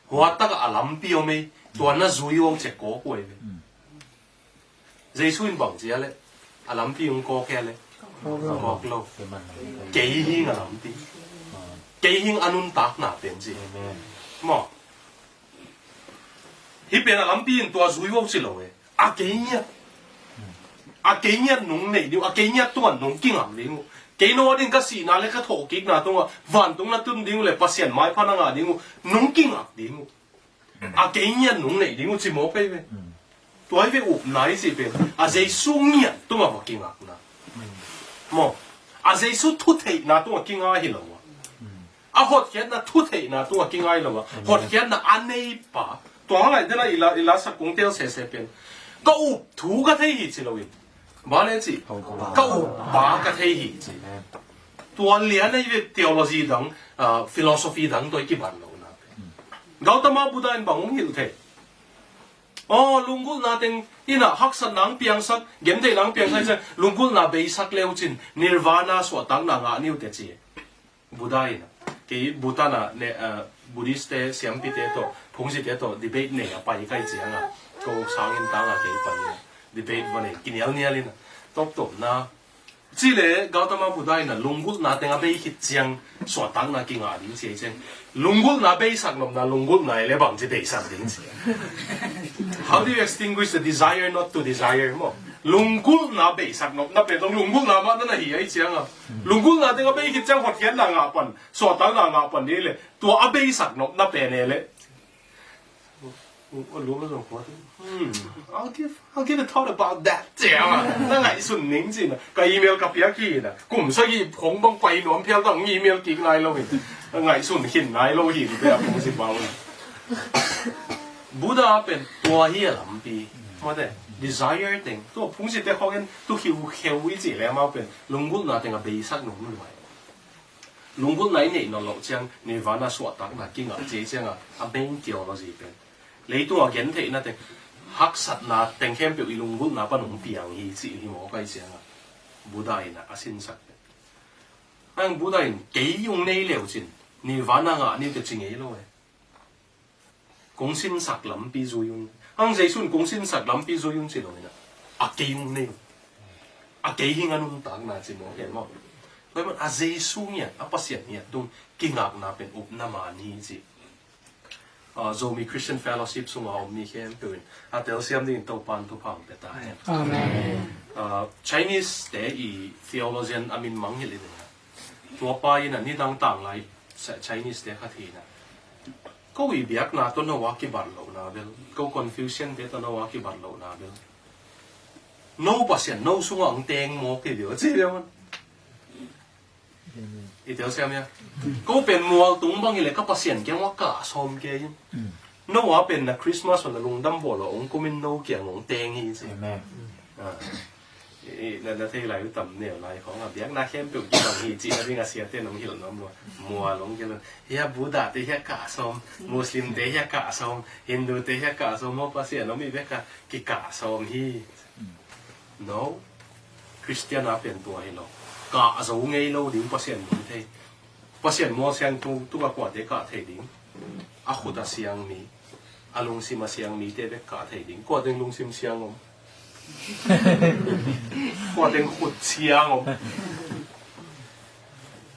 huatak a a lampi om ei, tua na zui uh hong cek kawk uh ei ve. Jesu in bang ci a leh, a lampi hong kawk hia leh? Kawk lo. Kei hing a lampi. Kei hing a nuntakna pen ci. Maw. Hih pen a lampi in tua zui uh ci lo e. A kei ngiat. A kei ngiat nong neih ding uh, a kei ngiat tungah nong kingak ding uh. Kei no a ding ka sihna le ka thawhkikna tungah vantung na tun ding uh le Pasian maipha na ngah ding uh nong kingak ding uh. A kei ngiat nung neih ding uh ci mawk ei ve. Tua hi ve upna i cih pen a Jesu ngiat tungah va kingakna. Maw, a Jesu thutheihna tungah kinga hi lo a, a hotkhiatna thutheihna tungah kinga hi lo a, hotkhiatna a neipa. Tua hang ai dena i la, i la sak kong tel sese pen ka up thu ka thei hi ci loin, bang le ci, ka up pa ka thei hi ci. Tua lian ei ve theology dang, ah, philosophy dang tawh i kibat lohna. Gautama Buddha in bang hong hilh thei? Aw, lunggulhna teng inah haksatna ang piangsak, gentheihna ang piangsak, lunggulhna beisak leucin nirvana suahtakna ngah niu te ci. Buddha inah, kei Bhutan ah ne, ah, Buddhist te, siampite tawh, phungzite tawh debate nei a pai kai cianga, ko sangin tanga kei pai inah debate va nei kinialnial inah, tawptawpna Cile Gautama Buddha inah lunggulhna teng a bei khit ciang suahtakna kingah ding ci ei ciang, lunggulhna beisak nopna, lunggulhna ei le bang ci beisak ding ci. How do you extinguish the desire not to desire maw? Lunggulhna beisak nopna pen zong lunggulhna mah na na hi ei cianga, lunggulhna teng a bei khit ciang hotkhiatna ngah pan, suahtakna ngah pan ding le, tua a beisak nopna pen ei le. Hmm, I'll give, I'll give a thought about that. Ciang a, na ngaihsun ning cina. Ka email ka piak hi na. Kum sagih khong bang pai nuam phial tang email kik nai lo hi. Ngaihsun khin nai lo hi, tua a phungzi bang. Buddha pen tua hi a lampi. Mate, desire teng. Tua phungzite khong en tu khiu kheu i ci le amau pen lunggulhna teng a beisak nung luai. Lunggulhna i neih nawn loh ciang nirvana suahtakna kingah ci ei cianga, a main theology pen leitung a gentheihna teng, haksatna teng khempeuh i lunggulhna pan hong piang hi cih hi mawk ai cianga, Buddha inah a sinsak pen. Ang Buddha in kei hong nei leucin nirvana ngah niu te ci ngei lo e. Kong sinsak lampi zui un. Ang Jesu in kong sinsak lampi zui un ci lo inah, a kei hong nei un. A kei hi ngan nuntakna ci mawk hi maw? Tua hi man a Jesu ngiat, a Pasian ngiat tung kingakna pen upna man hi ci. Ah, Zomi Christian Fellowship sunga om mi khempeuh in a telsiam dingin Topan thupha hong pia ta hen. Amen. Ah, Chinese te i theologian a min mangngilh in inah, tua pa inah nidang tanglai Chinese te khat hi inah, ko i biakna tawh no a kibat lohna bel, ko Confucian te tawh no a kibat lohna bel, no Pasian no sungah ang teng mawk hi dih a ci dih man. I telsiam ia, ko pen mual tung bang hi le ka Pasian kiang ua kah sawm kei in. No a pen na Christmas ua na lungdam bawl a ong kumin no kiang ong teng hi ci. Amen. Ah. I, i, na, na thei lai uh tam neu lai khong a biakna khempeuh kibang hi cih na ding a siate nong hilh nuam lua. Mual ong kilun. Hia Buddha te hia kah sawm, Muslim te hia kah sawm, Hindu te hia kah sawm, maw Pasian om i bek a kikah sawm hi. No. Christian a pen tua hi lo. Kah zo ngei lo ding Pasian mun thei. Pasian mual siang tung, tung a kuate kah thei ding. A khut a siang mi, a lungsim a siang mite bek kah thei ding. Kua teng lungsim siang om? Kua teng khut siang om?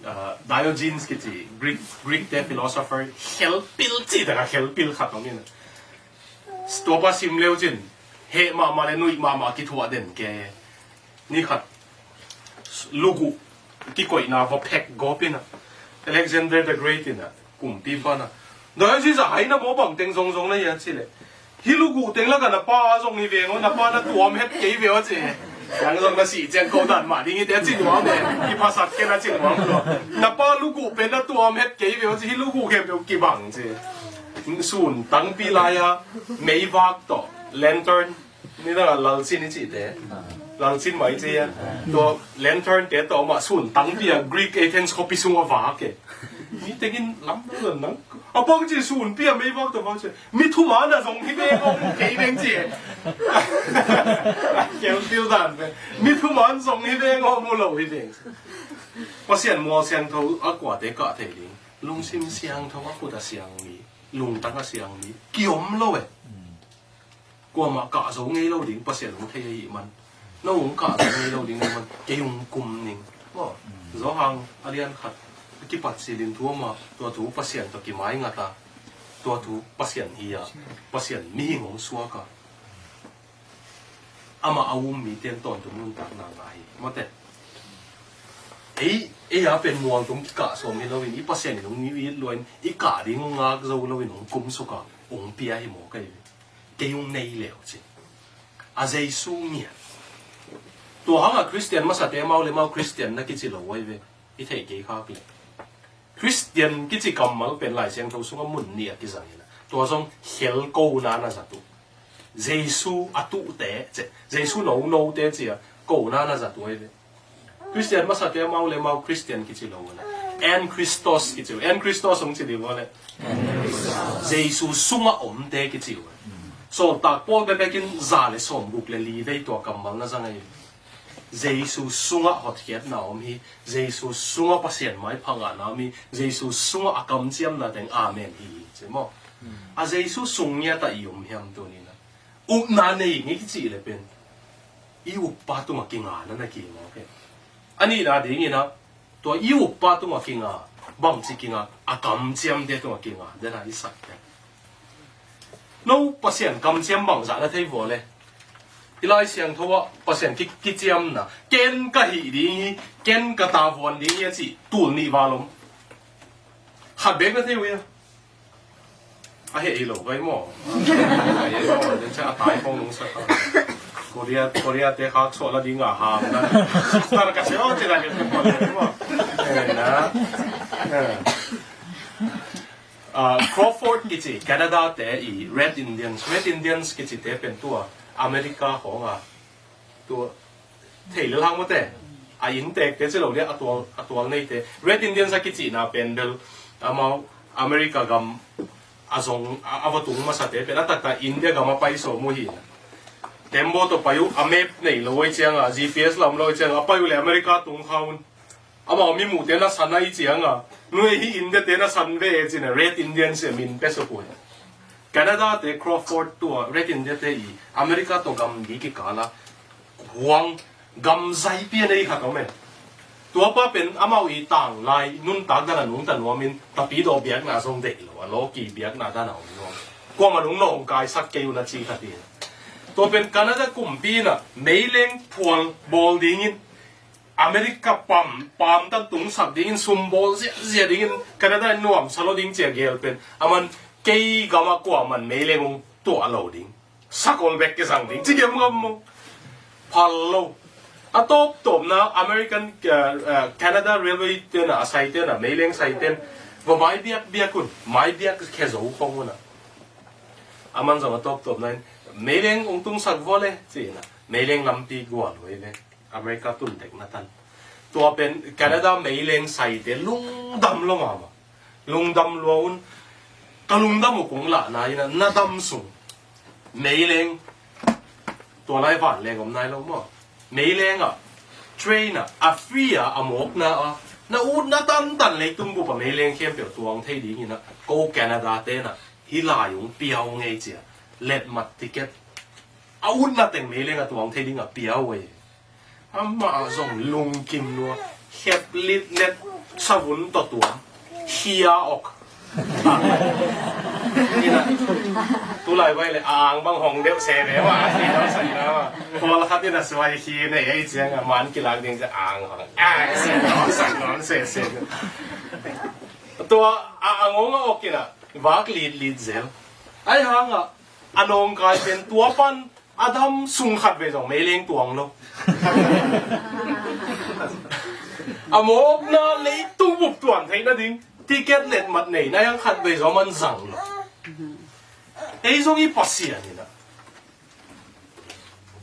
Ah, Diogenes kici Greek, Greek te philosopher khelpil ci taka khelpil khat om in. Tua pa sim leu cin heh mahmah le nuih mahmah kithuah den ke. Ni khat luguh kikoihna va phek gawp in a, Alexander the Great in a, kumpi pan a, Diogenes a, hai na maw bang teng zongzong na hia ci le, hi luguh teng lak a na pa zong hi veng aw, na pa na tuam het kei ve aw ci. Yang zong na sih ciang ko dan mah ding hi te a ci nuam e. Kiphasak ken a ci nuam lua. Na pa luguh pen na tuam het kei ve aw ci, hi luguh khempeuh kibang ci. Sun tangpi lai a meivak tawh, lantern, nidang a lalcin i cihte, lalcin mah i ci a, tua lantern te tawh mah sun tangpi a Greek Athens khuapi sung a vak e. Mi tengin lam na zon nang a bang ci sunpi a meivak tawh vak ci. Mi thuman a zong hi veng om kei veng ci. Kelpil dan ve. Mi thuman zong hi veng om uh lo hi veng. Pasian mual siangtho a kuate kah thei ding, lungsim siangtho a khut a siang mi, lungtang a siang mi kiom lo e. Kuamah kah zo ngei lo ding Pasian hong thei ahih man, no hong kah zo ngei lo ding ahih man kei hong kum ning. Maw, Johan a lian khat a kipat silin thu a mah, tua thu Pasian tawh kimai ngat a, tua thu Pasian hi a, Pasian mihing hong suak a, amah a um mite in tawntung nuntakna ngah hi. Mawte, ei, ei a pen mualtung kikah sawm hi loin, i Pasian in hong it luain i kah ding hong ngak zo loin hong kum suk a, hong pia hi maw kei ve. Kei hong nei leu ci. A Jesu ngiat. Tua hanga Christian masate mau le mau Christian na kici lo ai ve. I theih kei khak le. Christian kici kammal pen Lai Siangtho sunga mun nih a kizang hi na. Tua zong khel kona na zat uh. Jesu a tuhte, ci. Jesu nonote ci a kona na zat uh ai ve. Christian masate mau le mau Christian kici lo uh na. En Christos kici uh. En Christos hong ci ding uh le. Jesu sunga omte kici uh. Sawltak Paul bekbekin za le sawmguk le li vei tua kammal na zang ai ve. Jesu sungah hotkhiatna om hi, Jesu sungah Pasian maipha ngahna om hi, Jesu sungah a kamciamna teng amen hi, ci maw? A Jesu sung ngiat ah i om hiam tuni-in ah? Upna nei ngi kici le pen i uppa tungah kinga na na ki maw ke? A nihna dingin ah tua i uppa tungah kinga, bangci kinga, a kamciamte tungah kinga dena i sak te. No Pasian kamciam bangzah na thei vua le. I Lai Siangtho ah Pasian ki, kiciamna, ken ka hih ding hi, ken ka tavuan ding hi a cih tul nih val om. Khat bek na thei uh hia? A heh hi lo vai maw? A heh hi lo, den cia a tai khong nung sa ta. Korea, Korea te khak suah la ding a ham na. Sister ka sia, oh, cina ke maw? Eh, na. Eh. Ah, Crawford kici, Canada te i Red Indians, Red Indians kici te pen tua America khong a, tua thei le lang mate, a inntek te ci lo dia, a tual, a tual nei te. Red Indians a kici na pen bel, amau America gam a zong, a, a va tung masa te pen, a taktak India gam a pai sawm uh hi. Tembaw tawh pai uh, a map nei lo uh ciang a, G P S lam lo uh ciang a, a pai uh le America tung kha un. Amau mi muhte na san a i ciang a, nui hi India te na san ve e cin a Red Indian sia min pe suk uh hi. Canada te Crawford tua Red India te i America tawh gam gi kikal a huang gam zai pian ei khat om e. Tua pa pen amau i tanglai nuntak dan a nungta nuam in tapidaw biakna zong deih lo a lawki biakna dan a om nuam. Kuamah nung nawngkai sak kei un a ci khat hi. Tua pen Canada kumpi in a meileng phual bawl dingin America pam, pamtan tungsak dingin, sumbawl ziazia dingin, Canada in nuamsa lo ding ci a gel pen. Aman kei gam a kuaman meileng hong tuah lo ding. Sakol bek kizang ding. Ci gemgam maw. Phal lo. A tawptawpna American, eh, eh, Canada Railway ten a, a saiten a, meileng saiten. Va mai biakbiak un. Mai biak khe zo khong un a. Aman zong a tawptawpna in. Meileng hong tungsak vua le. Ci in a. Meileng lampi gual huai ve. America tun dek na tan. Tua pen Canada meileng saite lungdam lo mahmah. Lungdam lua un. Ka lungdam uh kong lahna in a na dam sung. Meileng tua lai vanleng om nai lo maw. Meileng ah train ah a free ah a mawkna ah na utna tantan leitung bup a meileng khempeuh tuang thei dingin a ko Canada te na hih lai ung piau ngei cia. Letmat ticket a utna teng meileng a tuang thei ding a piau ei. Amah zong lungkim lua, khep litlet, savun tawh tuam, khia awk. Ina, tulai vai le ang bang hong deuh se ve ma, a si deuh sa ina ma. Pawl khat ina suai khi nei ei ciang a man kilak ding cia ang hong. Ai, se deuh sa non se se. Tua a ang hong a awk ina, vak litlit zel. Ai hang a, a nawngkai pen tua pan, a dam sung khat vei zong meileng tuang lo. A mawkna leitung bup tuan theihna ding ticket letmat nei na yang khat vei zong man zang lo. Ei zong i Pasian ina.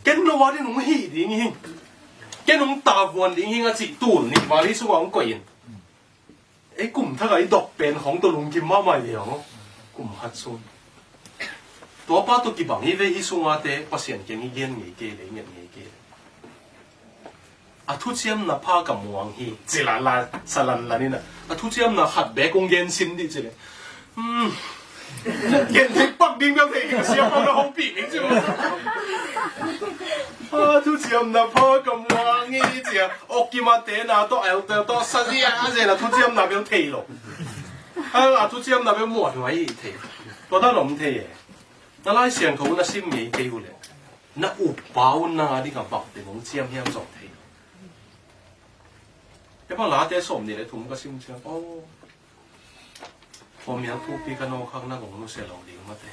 Ken no a din hong hih ding hi. Ken hong tavuan ding hi nga cih tul nih val hi sungah hong koih in. Ei kum thak a i dok pen khong tawh lungkim mahmah hi hong. Kum khat sung. Tua pa tawh kibang hi ve hi sunga te Pasian kiang i gen ngei kei le, i nget ngei kei le. A thuciamna pha ka muang hi. Cila la salan lan ina. A thuciamna khat bek kong gen sin dih cile. Hmm. Gen thei pak ding bel thei ka siam na hopih ning ci. A thuciamna pha ka muang hi cia. Okima te na tawh, Elter tawh, sazia a zena thuciamna bel thei lo. A, a thuciamna bel muat huai thei. Tua ta lom thei e. Na Lai Siangtho na sim ngei kei uh le. Na uppa un na nga ding a bang te nong ciam hiam zong thei. E bang late sawm nih le thum ka sim ciang. Oh. Khuamial thupi ka nawk hang na kong nusia lo ding mate.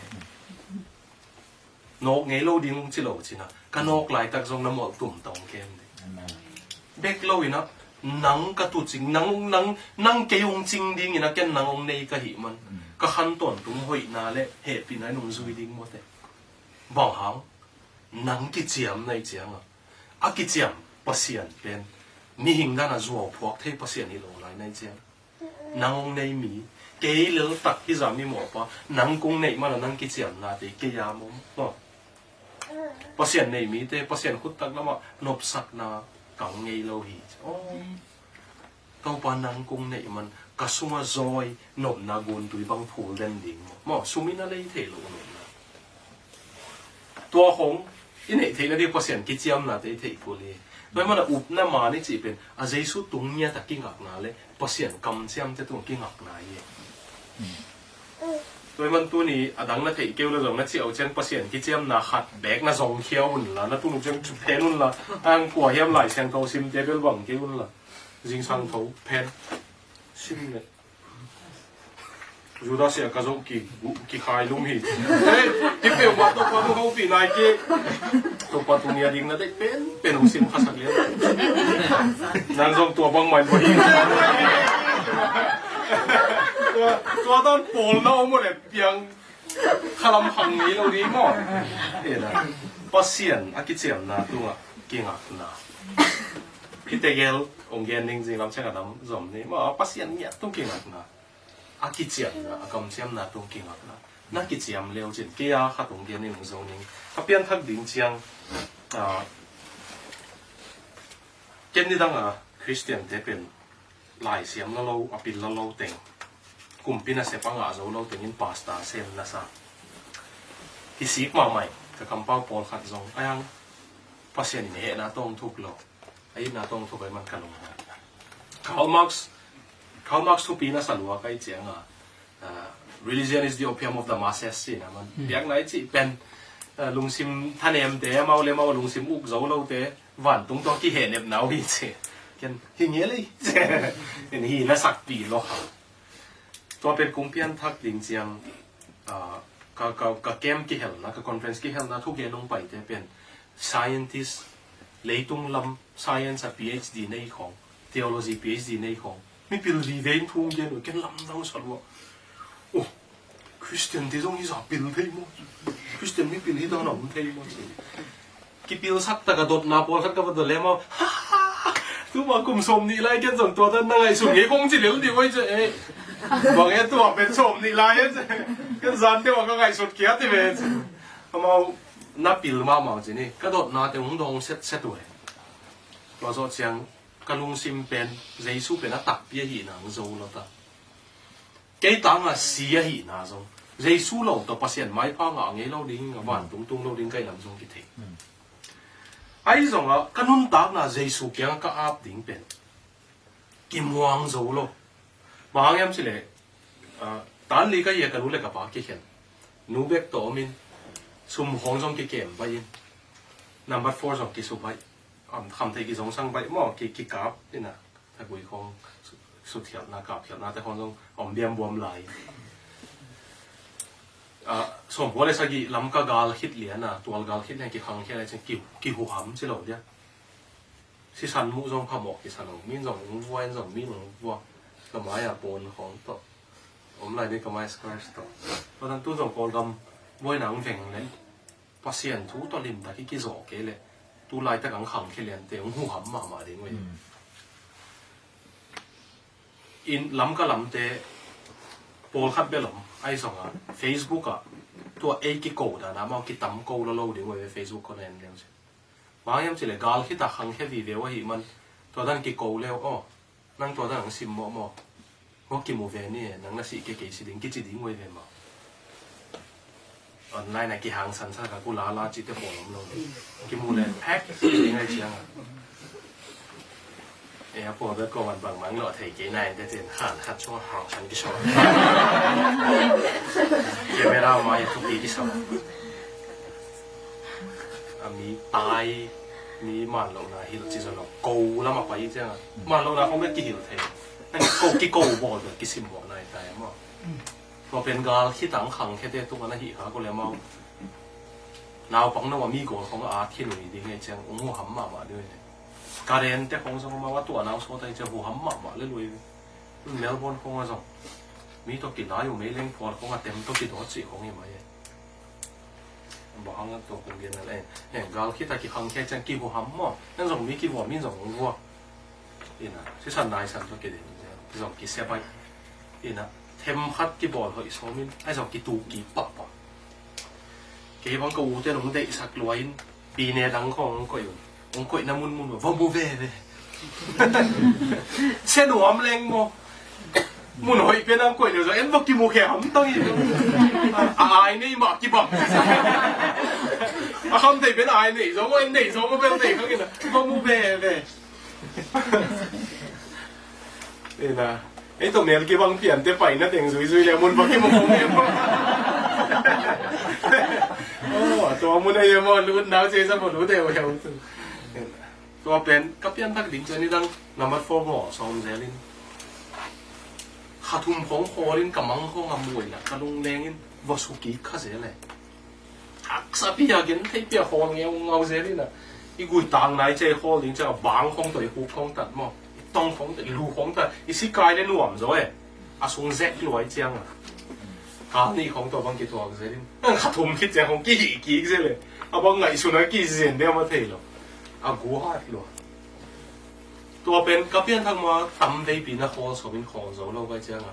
Nawk ngei lo ding ung ci lo cina, ka nawk laitak zong na mawlh tum tawng kem ding. Bek lo ina, nang ka tucing, nang, nang, nang kei ung cing ding ina, ken nang ung nei ka hih man. Ka khan tawntung hoihna le hehpihna in ung zui ding mawte. Bang hang, nang kiciam na hih cianga, a kiciam Pasian pen mihing dana zuau phuak thei Pasian hi lo lai na hih ciang. Nang ung nei mi, kei leltak hi zah mi mawhpa, nang kung neih mana nang kiciamnate kei a mawh maw. Pasian nei mite, Pasian khuttak lamah nopsakna kang ngei lo hi. Aw. Topa nang kung neih man, ka sunga zawi nopna guntui bang phul den ding maw. Maw, sum in a lei thei lo nopna. Tua khong i neih theihna ding Pasian kiciamnate i theih kul hi. Tua i mana upna man i cih pen a Jesu tung ngiat a kingakna le Pasian kamciamte tung kingakna hi. Tua i man tuni a dang na theih keu le zong na ciah uh ciang Pasian kiciamna khat bek na zong khia unla, na tunuk ciang phen unla, ang kua hiam Lai Siangtho simte bel bang kei unla. Zingsang tho phen sim le. Judas sia ka zo ki, ki khai lum hi. Hei, hi peuhmah Topa tung hopih nai ki. Topa tung nia ding na deih pen, pen hong sim khasak lian. Nang zong tua bang mai bang hi. Tua, tua tan pawl na om uh le piang khalam hang ngei lo ding maw. Pasian a kiciamna tungah kingakna. Hih tegel hong gen ning zinglam ciang a dam zom ni maw, Pasian ngiat tung kingakna. A kiciamna, a kamciamna tung kingakna. Na kiciam leu cin, kei a khat tung gen in ung zo ning. A pianthak ding ciang, ah, ken nidang a Khristian te pen laisiam lalo, a pil lalo teng. Kumpi nasep a ngah zo lo tengin pasta sem na sa. Kisik mahmah in, ka kampau pawlkhat zong, a yang Pasian in hehna tawng thuk lo. A itna tawng thuk a i man ka lung. Karl Marx, Karl Marx thupi na sa lua ka i cianga, ah, religion is the opium of the masses, ci na man. Biakna i cih pen, ah, lungsim thanemte, amau le amau lungsim uk zo lote, vantung tawh kihehnepna uh hi ci. Ken hi nge lei. Ken hi na sakpi lo. Tua pen kong pianthak ding ciang, ah, ka, ka, ka camp kihelna, ka conference kihelna thugen hong paite pen scientist, leitung lam science a PhD nei khong, theology PhD nei khong, mipil vive in thu hong gen uh, ken lamdang sa lua. Oh, Christian te zong hi zah pil thei maw? Christian mipil hi dan a om thei maw? Kipilsak tak a dotna pawlkhat ka va dot leh amau, tuma kum sawm nih lai ken zong tua dan na ngaihsun ngei kong ci lel dih oi ci e. Bang e tua pen sawm nih lai e ci. Ken zan deuh a ka ngaihsut kia ti ve ci. Amau na pil mahmah ci ni. Ka dotnate hong dawng setset uh e. Tua zawh ciang ka lungsim pen Jesu pen a takpi ahihna hong zo lo ta. Kei tangah si ahihna zong Jesu lo tawh Pasian maipha ngah ngei lo ding, a vantung tung lo ding ka i lam zong kithei. Ahi zongah ka nuntakna Jesu kiangah ka ap ding pen kimuang zo lo. Bang hang hiam cileh, ah, tan li ka hia ka nu le ka pa kikhen. Nu bek tawh omin sum khawng zong kikem baih in. Number four zong kisu baih. Am, khamtheih kizongsang baih maw, ki, kikap ina. Thagui khawng su-, suthialhna, kapkhialhnate khawng zong om biambuam lai. Ah, sawmkua le sagih Lamka gal khit liana, tual gal khit lian kikhangkhia lai ciang ki, kihuham ci lo dia. Sisan muh zong phamawh kisa lo, min zong ung vua, in zong min ung vua. Ka mai-a pawn khawng tawh. Om lai ding ka mai scratch tawh. Tua tan tu zong Kawlgam buaina ung veng le. Pasian thu tawh limtak hi kizawh kei leh tu laitak ang khangkhia liante hong huham mahmah ding uh hi. In Lamka lamte pawlkhat bel om ahi zongah Facebook ah tua ei kiko dana amau kitam ko lo lo ding uh hi ve Facebook ko na en leu cin. Bang hiam cileh gal khita khangkhia vive uh ahih man tua dan kiko leu aw. Nang tua dan ang sim mawh maw? Maw kimu ve ni e, nang na sih kei kei si ding kici ding uh hi ve maw? Online a kihangsan sa ka ku lala cihte pawl om lo. Kimu le phek ding ahi ciang a. E a pawl bek ko man bangmah lawh thei kei na in te cin khan khat sung hangsan kisawh. Camera mai thupi kisawh. A mi tai, mi man lohna hilh ci zaw lo. Ko lam a pai ciang a. Man lohna khong bek kihilh thei. Ko kiko bawl bek kisim bawl nai tai maw. Tua pen gal khitang khangkhiate tung a na hih kha ko le mau. Naupang no a mi gawl khong a at khin uh hi ding ei ciang ung huham mahmah ding ei. Ka rente khong zong mau a tua nau sawt a hi ciang huham mahmah le lui. Melbourne khong a zong mi tawh kilai uh mei leng phual khong a tem tawh kidawt cih khong hi mai ei. Bang hang a tua kong gen a le. Gal khita kikhangkhia ciang kihuham maw. En zong mi kihuam in zong ung hua. Ina, sisan naisan tawh kidin zong kisep ai. Ina, them khat kibawl hoih sawmin ai zong kitu kik pahpah. Kei bang ka ute nong deihsak luai in pine dang khawng hong koih un. Hong koihna munmun va mu veve. Sia nuam leng maw. Mun hoih pen ang koih leu zong en va kimu khe hamtang hi. A ai nei mah kibang. A kham thei pen ai nei zong en nei zong a bel nei khang ina va mu veve. Ina. Ei tawh mel kibang piante paina teng zuizui le mun va kimu khong em. Oh, tua mun a yem a lut nau ce sa va lut deuh heu. Tua pen ka pianthak ding cian nidang nambat four maw sawm zelin kha thum khong khawlin ka mang khong a muaina ka lunglengin va sukik kha zel e. Haksa pi a gen thei pi a khawl ngeu ngau zelin a i gui tang nai ce khawl ding ciang a bang khong tawh i huk khong tat maw i tong khong tawh i lu khong tat i sikai le nuam zaw e. A sung zek luai ciang a kal nih khong tawh bang kituak zelin a kha thum khit ciang khong kihih kik zel e. A bang ngaihsun a kizen deuh a thei lo. A gu hat lua. Tua pen ka pianthak ma tam veipi na khawl sawmin khawl zo lo vai ciang a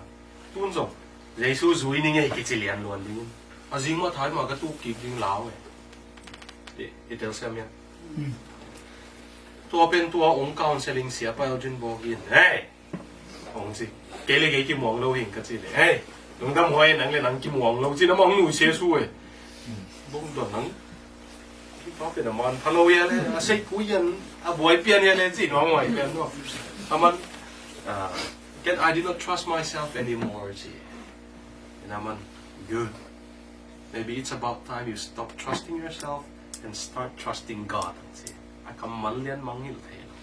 tun zong Jesu zui ni ngei kici lian luan dingin a zing mah thai mah ka tuk kik ding lau e. I, i telsiam ia. Tua pen tua ong counseling sia pa Elgin Bawk in hei ong ci kei le kei kimuang lo hing ka ci le hei lungdam huai nang le nang kimuang lo ci na mah ong nuisia su e. Bawk don nang kipa pen a man pha lo ia le a sei pui ian a buai pian ia le ci nuang huai pian nuang a man. Ken I did not trust myself anymore ci. Ina man good. Maybe it's about time you stop trusting yourself and start trusting God. Ci a kammal lian mangngilh thei lo.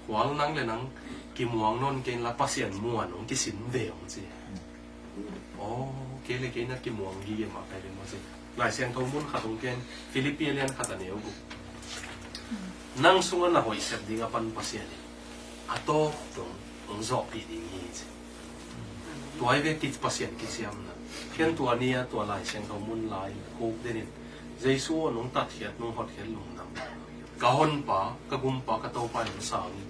Khual nang le nang kimuang nawn kei inla Pasian muan hong kisin ve hong ci. Aw kei le kei na kimuang gige mah kai ve maw ci. Lai Siangtho mun khat hong ken Philippi a lian khat a neu guk. Nang sungah na hoih sep ding a pan Pasian in a tawp dong hong zawhpih ding hi ci. Tua hi ve ki Pasian kiciamna. Ken tua ni a tua Lai Siangtho mun lai khuk denin Jesu aw nong tatkhiat nong hotkhiat lungdam. Ka honpa ka gumpa ka Topa in hong sang in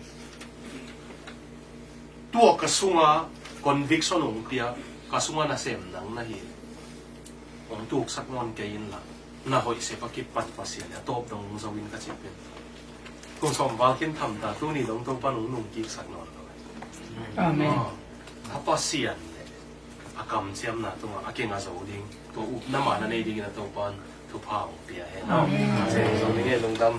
tua ka sunga conviction hong pia ka sunga nasem nang na hi. Hong tuksak nawn kei inla na hoih sep a kipan Pasian a tawp dong hong zo in ka cih pen. Kum sawm val khin tham ta tuni dong Topa nong nung kiksak nawn lo. Amen. A Pasian le a kamciamna tungah a kinga zo ding tua upna man a nei dingin a Topa in thupha hong pia hen. Amen. Zo ding e lungdam.